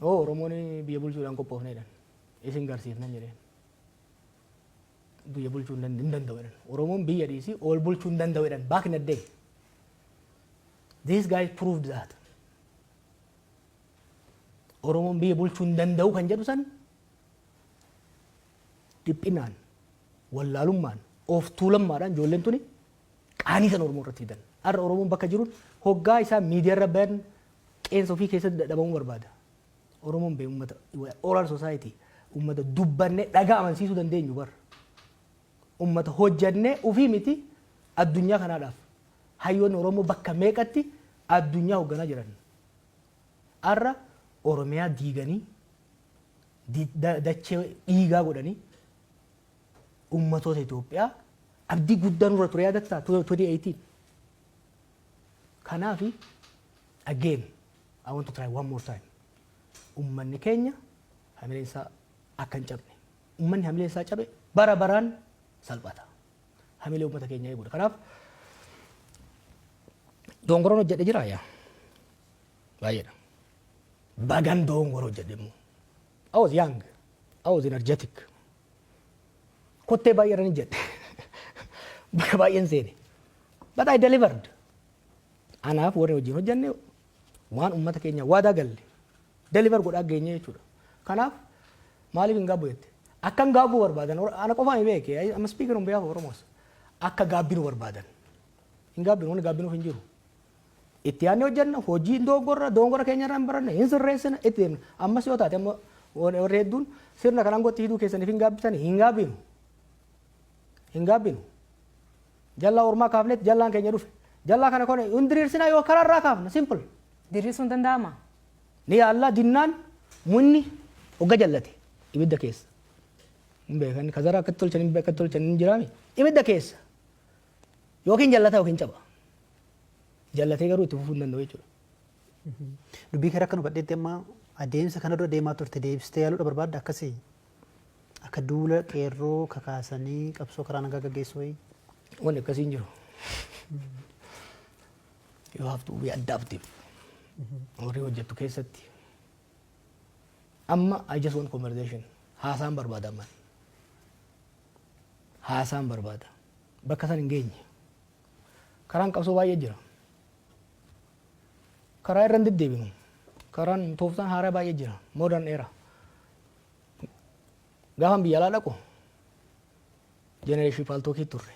oo Oromoon biyya bulchuudhaan qophoofne jedhan. Isin garsiifnan jedheen. Biyya bulchuu hin danda'u jedhan. Oromoon biyya dhiisii ol bulchuu hin danda'u jedhan back in the day. These guys proved that. Oromoon biyya bulchuu hin danda'u kan jedhu san dhiphinaan, wallaalummaan, of tuulammaadhaan ijoolleen tuni qaanii san Oromoo irratti fidan. Har'a Oromoon bakka jiruun hoggaa isaa miidiyaa irra bayan qeensa ofii keessatti dadhabamuu barbaada. Oromoon bee uummata oral society, uummata dubbannee dhagaa amansiisuu dandeenyu bar. Uummata hojjannee ofii miti, addunyaa kanaadhaaf. Hayyoonni Oromoo bakka meeqatti addunyaa hoogganaa jiran. Har'a Oromiyaa diiganii, dachee dhiigaa godhanii, uummatoota Itoophiyaa abdii guddaa nurra ture, yaadattaa 2018. Kanaafi again I want to try one more time. Uummanni keenya hamileen isaa akka hin cabne. Uummanni hamileen isaa cabe bara baraan salphata. Hamilee uummata keenyaa eeguudha. Kanaaf dongoroon hojjedhe jira yaa. Baay'eedha. Bagan dongoro hojjedhe immoo. I was young. I was energetic. Kottee baay'ee irra ni jedhe. Bakka baay'een seene. But I delivered. Anaaf warri wajjin hojjenne waan uummata keenya waadaa galle deliver godhaa geenye jechuudha. Kanaaf maaliif hin gaabbu jette? Akka hin gaabbuu barbaadan ana qofaan hin beeke. I'm speaking on behalf of Oromos. Akka gaabbinu barbaadan. Hin gaabbinu, wanni gaabbinuuf hin jiru. Itti yaadnee hojjenna, hojii dogongorra dogongora keenya irraa hin baranne, hin sirreessina, itti deemna. Ammas yoo taate amma warri hedduun sirna kanaan gotti hiduu keessaniif hin gaabbisan, hin gaabbinu. Hin gaabbinu. Jallaa ormaa kaafnetti jallaan keenya dhufe. Jallaa kana kone hin diriirsinaa yoo karaarraa kaafna, simple. Diriirsuun danda'ama? Ni yaallaa. Dinnaan munni hogga jallate ibidda keessa. Hin beekan, kazara akkatti tolchan hin akkatti tolchan hin jiraami. Ibidda keessa. Yookiin jallata yookiin caba. Jallatee garuu itti fufuu hin danda'u jechuudha. Dubbii kee akka nu badheetti amma adeemsa kana dura deemaa turte deebistee yaaluudha barbaadda, akkasii? Akka duula qeerroo kakaasanii qabsoo karaa nagaa gaggeessuu wayii. Wanni akkasii hin jiru. You have to be adaptive. Warri hojjettu keessatti. Amma I just want conversation. Haasaan barbaada amman. Haasaan barbaada. Bakka san hin geenye. Karaan qabsoo baay'ee jira. Karaa irra hin deddeebinu. Karaan tooftaan haaraa baay'ee jira. Modern era. Gaafan biyya alaa dhaqu generation Paltalkii turre.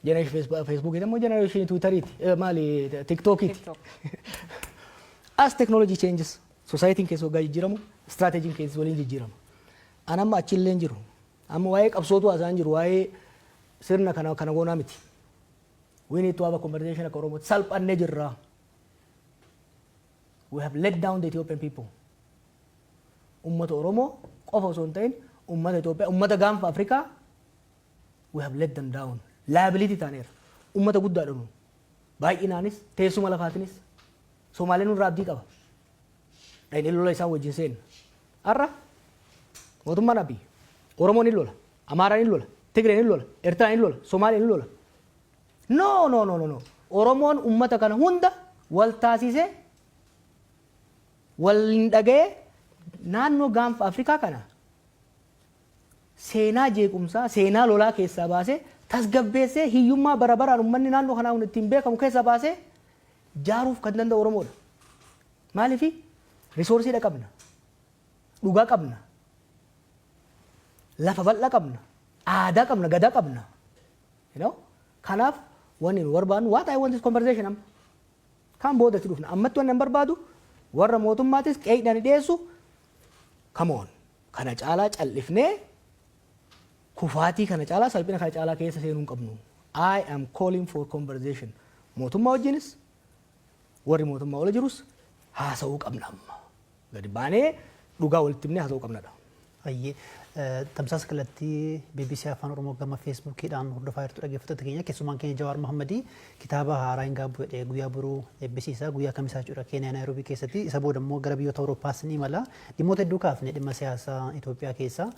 Generation Facebookii immoo generation Twitteriiti. Maali, TikTokiiti. TikTok. As technology changes, societyin keessa waggaa jijjiiramu, strategyin keessa waliin jijjiirama. An amma achillee hin jiru. Amma waa'ee qabsootu haasa'an jiru, waa'ee sirna kana kana goonaa miti. We need to have a conversation akka Oromootti. Salphannee jirra. We have let down the Ethiopian people. Ummata Oromoo qofa osoo hin ta'in ummata Itoophiyaa, ummata gaanfa Afrikaa we have let them down. Liability taaneera. Ummata guddaadha nu. Baay'inaanis teessuma lafaatinis Somaaleen nurraa abdii qaba. Dhaqnee lola isaan wajjin seenna. Har'a mootummaan Abiy Oromoon hin lola, Amaaraan hin lola, Tigreen hin lola, Eertiraan hin lola, Somaaleen hin lola. No, no, no, no, no. Oromoon ummata kana hunda wal taasisee, wal hin dhaga'ee, naannoo gaanfa Afrikaa kana seenaa jeequmsaa, seenaa lolaa keessaa baasee, tasgabbeessee, hiyyummaa bara baraan uummanni naannoo kanaa ittiin beekamu keessaa baasee jaaruuf kan danda'u Oromoodha. Maaliifi resourceiidha qabna, dhugaa qabna, lafa bal'aa qabna, aadaa qabna, gadaa qabna. You know? Kanaaf wanni nu barbaadnu, what I want is conversation amma. Kan boodatti dhufna. Ammatti wanni an barbaadu warra mootummaatis qeeqdhaan dhiyeessu, come on. Kana caalaa callifnee kufaatii kana caalaa, salphina kana caalaa keessa seenuu hin qabnu. I am calling for conversation. Mootummaa wajjinis warri mootummaa ola jirus haasa'uu qabna amma. Gadi baanee dhugaa walitti himnee haasa'uu qabnadha. Ayyee, tamsaasa kallattii BBC Afaan Oromoo gama Facebookiidhaan hordofaa jirtu, dhaggeeffattoota keenya. Keessumaan keenya Jawaar Mohammadii kitaaba haaraa hin gaabbu jedhee guyyaa boruu eebbisiisa, guyyaa kamisaa jechuudha, Keeniyaa Naayiroobii keessatti. Isa booda immoo gara biyyoota Awurooppaas ni imala. Dhimmoota hedduu kaafne, dhimma siyaasaa Itoophiyaa keessaa.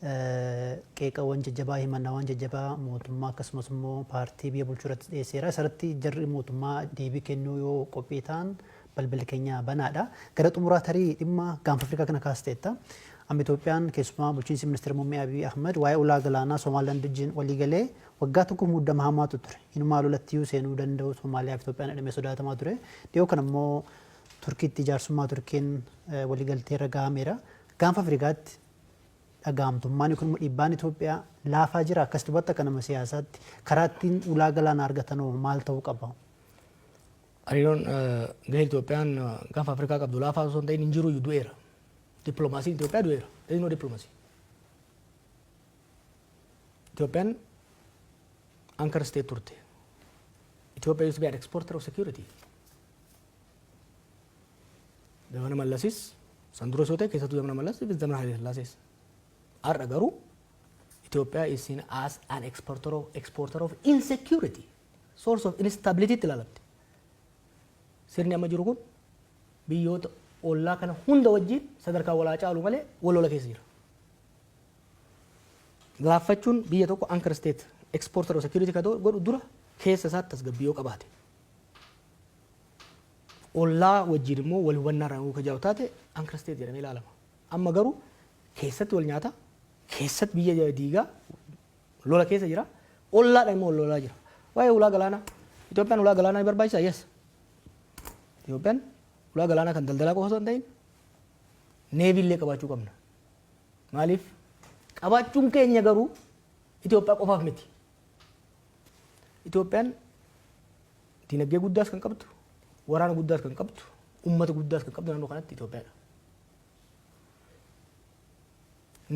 Qeeqawwan jajjabaa, himannaawwan jajjabaa mootummaa akkasumas immoo paartii biyya bulchuu irratti dhiyeesseera. Isarratti jarri mootummaa deebii kennuu yoo qophii ta'an balballi keenya banaadha. Gara xumuraa tarii dhimma Gaanfa Afrikaa kana kaasteetta. Amma Itoophiyaan, keessumaa bulchiinsi Ministeera Muummee Abiy Ahmed, waa'ee ulaa galaanaa Somaalilaand wajjin walii galee waggaa tokko muddama hamaatu ture. Inumaa lolattiyyuu seenuu danda'u Somaaliyaa fi Itoophiyaan jedhamee sodaatamaa ture. Dhiyoo kana immoo Turkiitti jaarsummaa Turkiin waliigaltee irra gahameera. Gaanfa Afrikaatti dhaga'amtummaan yookiin immoo dhiibbaan Itoophiyaa laafaa jira. Akkas dubbatti akka nama siyaasaatti karaa ittiin ulaa galaanaa argatanoo maal ta'uu qaba? Hariiroon gahee Itoophiyaan Gaanfa Afrikaa qabdu laafaa osoo hin ta'in hin jiru, du'eera. Dippiloomaasiin Itoophiyaa du'eera. There is no diplomacy. Itoophiyaan anchor state turte. Ethiopia used to be an exporter of security. Zamana Mallasis san dura osoo ta'e, keessattuu zamana Mallas, zamana Haile Sillaasees. Har'a garuu Ethiopia is seen as an exporter of insecurity, source of instability itti ilaalamti. Sirni amma jiru kun biyyoota ollaa kana hunda wajjin sadarkaa walaa caalu malee wal lola keessa jira. Laaffachuun biyya tokko anchor state, exporter of security ka godhu dura keessa isaatti tasgabbii yoo qabaate. Ollaa wajjin immoo wal hubannaa irraa yoo kajaa'u taate anchor state jedhamee ilaalama. Amma garuu keessatti wal nyaata, keessatti biyya diigaa lola keessa jira, ollaadhaan immoo wal lolaa jira. Waa'ee ulaa galaanaa, Itoophiyaan ulaa galaanaa ni barbaachisaa? Yes. Itoophiyaan ulaa galaanaa kan daldalaa qofa osoo hin ta'in navy illee qabaachuu qabna. Maaliif? Qabaachuun keenya garuu Itoophiyaa qofaaf miti. Itoophiyaan dinagdee guddaas kan qabdu, waraana guddaas kan qabdu, uummata guddaas kan qabdu naannoo kanatti Itoophiyaadha.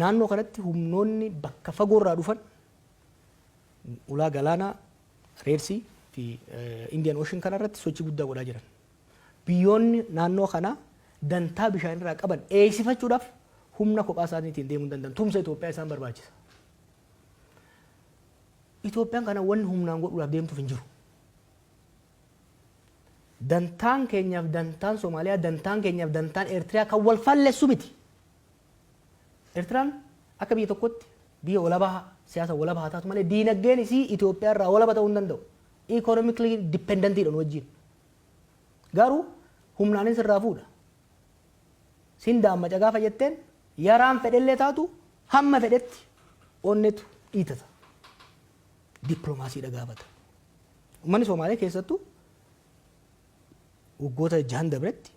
Naannoo kanatti humnoonni bakka fagoorraa dhufan ulaa galaanaa Red Sea fi Indian Ocean kanarratti sochii guddaa godhaa jiran. Biyyoonni naannoo kanaa dantaa bishaanirraa qaban eegsifachuudhaaf humna kophaa isaaniitiin deemuu hin danda'an. Tumsa Itoophiyaa isaan barbaachisa. Itoophiyaan kana wanni humnaan godhuudhaaf deemtuuf hin jiru. Dantaan keenyaaf dantaan Somaaliyaa, dantaan keenyaaf dantaan Eertiriyaa kan wal fallessu miti. Eertiraan akka biyya tokkotti biyya walabaa, siyaasa walabaa haa taatu malee diinagdeen isii Itoophiyaa irraa walaba ta'uu hin danda'u. Economically dependentiidha nu wajjin. Garuu humnaanis irraa fuudha. Sin daammaca gaafa jetteen yaraan fedhellee taatu hamma fedhetti onnetu dhiitata. Dippiloomaasiidha gaafata. Uummanni Somaalee keessattuu waggoota 6n dabretti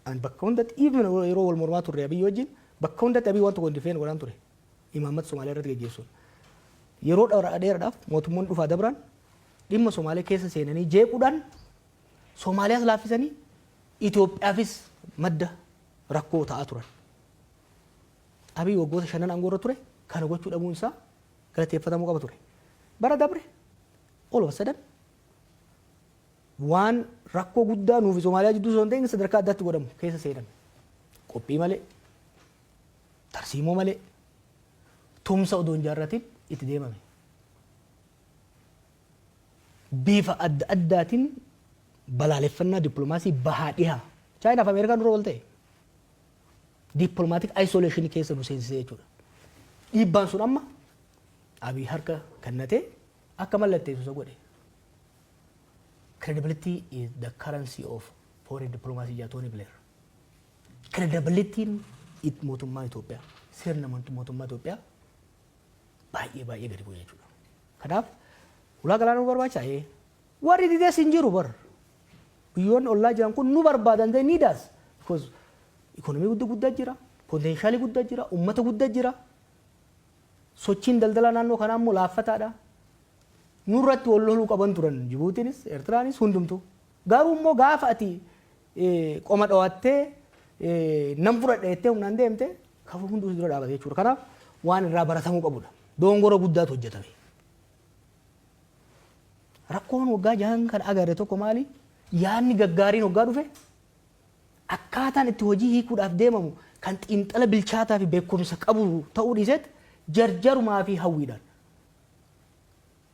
ani bakka hundatti, even yeroo wal mormaa turre Abiyyi wajjin, bakka hundatti Abiyyi waan tokko hin defend godhaan ture. Imaammata Somaaliyaa irratti geggeessuun. Yeroo dheeraadhaaf mootummoonni dhufaa dabraan dhimma Somaalee keessa seenanii jeequudhaan Somaaliyaas laaffisanii Itoophiyaafis madda rakkoo ta'aa turan. Abiyyi waggoota 5n aangoo irra ture kana gochuu dhabuun isaa galateeffatamuu qaba ture. Bara dabre all of a sudden waan rakkoo guddaa nuufi Somaaliyaa jidduu osoo hin ta'in sadarkaa addaatti godhamu keessa seenan. Qophii malee, tarsiimoo malee, tumsa odoo hin jaarratin itti deemame. Bifa adda addaatiin balaaleffannaa dippiloomaasii bahaa dhihaa. Chaayinaaf Ameerikaan dura wal ta'e. Diplomatic isolation keessa nu seensisee jechuudha. Dhiibbaan sun amma Abiy harka kennatee akka mallatteessu isa godhe. "Credibility is the currency of foreign diplomacy" jedha Tony Blair. Credibilityin mootummaa Itoophiyaa, sirna mootummaa Itoophiyaa baay'ee baay'ee gadi bu'e jechuudha. Kanaaf ulaa galaanaa nu barbaachisaa? Ee. Warri didees hin jiru bar. Biyyoonni ollaa jiran kun nu barbaadan, they need us. Because ikonomii guddaa guddaa jira, potentialii guddaa jira, uummata guddaa jira. Sochiin daldalaa naannoo kanaa immoo laaffataadha. Nurratti wal loluu qaban turan Jibuutiinis, Eertiraanis, hundumtuu. Garuu immoo gaafa ati qoma dhawattee nam fudhadha jettee humnaan deemte kafa hunduu dura dhaabate jechuudha. Kanaaf waan irraa baratamuu qabudha. Dongora guddaatu hojjetame. Rakkoon waggaa 6n kan agarre tokko maali? Yaadni gaggaariin waggaa dhufe akkaataan itti hojii hiikuudhaaf deemamu kan xiinxala bilchaataa fi beekumsa qabu ta'uu dhiiseet jarjarumaa fi hawwiidhaan.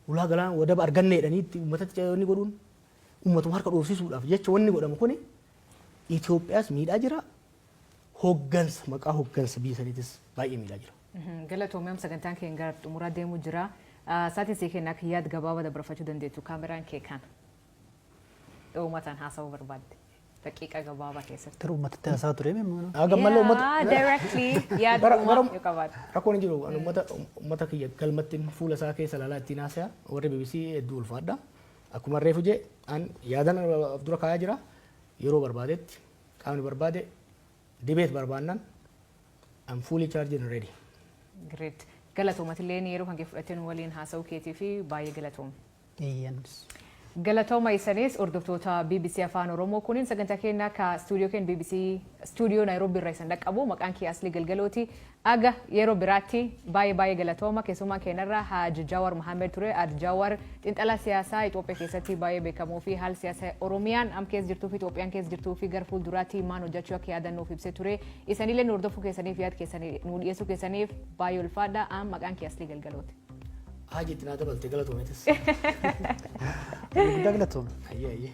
Ulaa galaana wadaba arganne jedhanii itti uummatatti wanni godhuun uummatuma harka dhoofsisuudhaaf jecha wanni godhamu kuni Itoophiyaas miidhaa jira. Hoggansa, maqaa hoggansa biyya saniitis baay'ee miidhaa jira. Galatoomii, sagantaan keenya gara xumuraa deemuu jira. Sa'aatiin sii kennaa akka yaada gabaabaa dabarfachuu dandeettu, kaameraan kee kana. Uummataan haasa'uu barbaadde. Daqiiqa gabaabaa keessatti. Garuu uummatatti haasaa ture mimmuna. Gammallee uummata. Directly yaada uumaa yoo qabaate. Rakkoon hin jiru. Ani uummata kiyya galmatti fuula isaa keessa ilaalaa ittiin haasaya. Warri BBC hedduu ulfaadha. Akkuma reefu jee, an yaadan of dura kaayaa jira. Yeroo barbaadetti qaamni barbaade debate barbaannan, I'm fully charged and ready. Great. Galatoomatillee yeroo kan kee fudhattee nu waliin haasa'uu keetii fi baay'ee galatooma. Iyyanis. Galatooma isanis, hordoftoota BBC Afaan Oromoo, kunin sagantaa keenya ka stuudiyoo keenya BBC stuudiyoo Naayiroobii irraa isin dhaqqabu. Maqaan kiyya Aslii Galgalooti. Aga yeroo biraatti baay'ee baay'ee galatooma. Keessumaa keenyarra Haji Jawar Mohammed ture. Haji Jawar xiinxalaa siyaasaa Itoophiyaa keessatti baay'ee beekamoo fi haala siyaasaa Oromiyaan am keessa jirtuu fi Itoophiyaan keessa jirtuu fi gara fuulduraatti maal hojjechuu akka yaadannuuf ibsee ture. Isanillee nu hordofuu keessaniif, yaada keessanii nu dhiyeessuu keessaniif baay'ee ulfaadha. Am maqaan kiyya Aslii Galgalooti. Haji itti naa dabalte, galatoometis. Guddaa galatooma. Ayyee ayyee.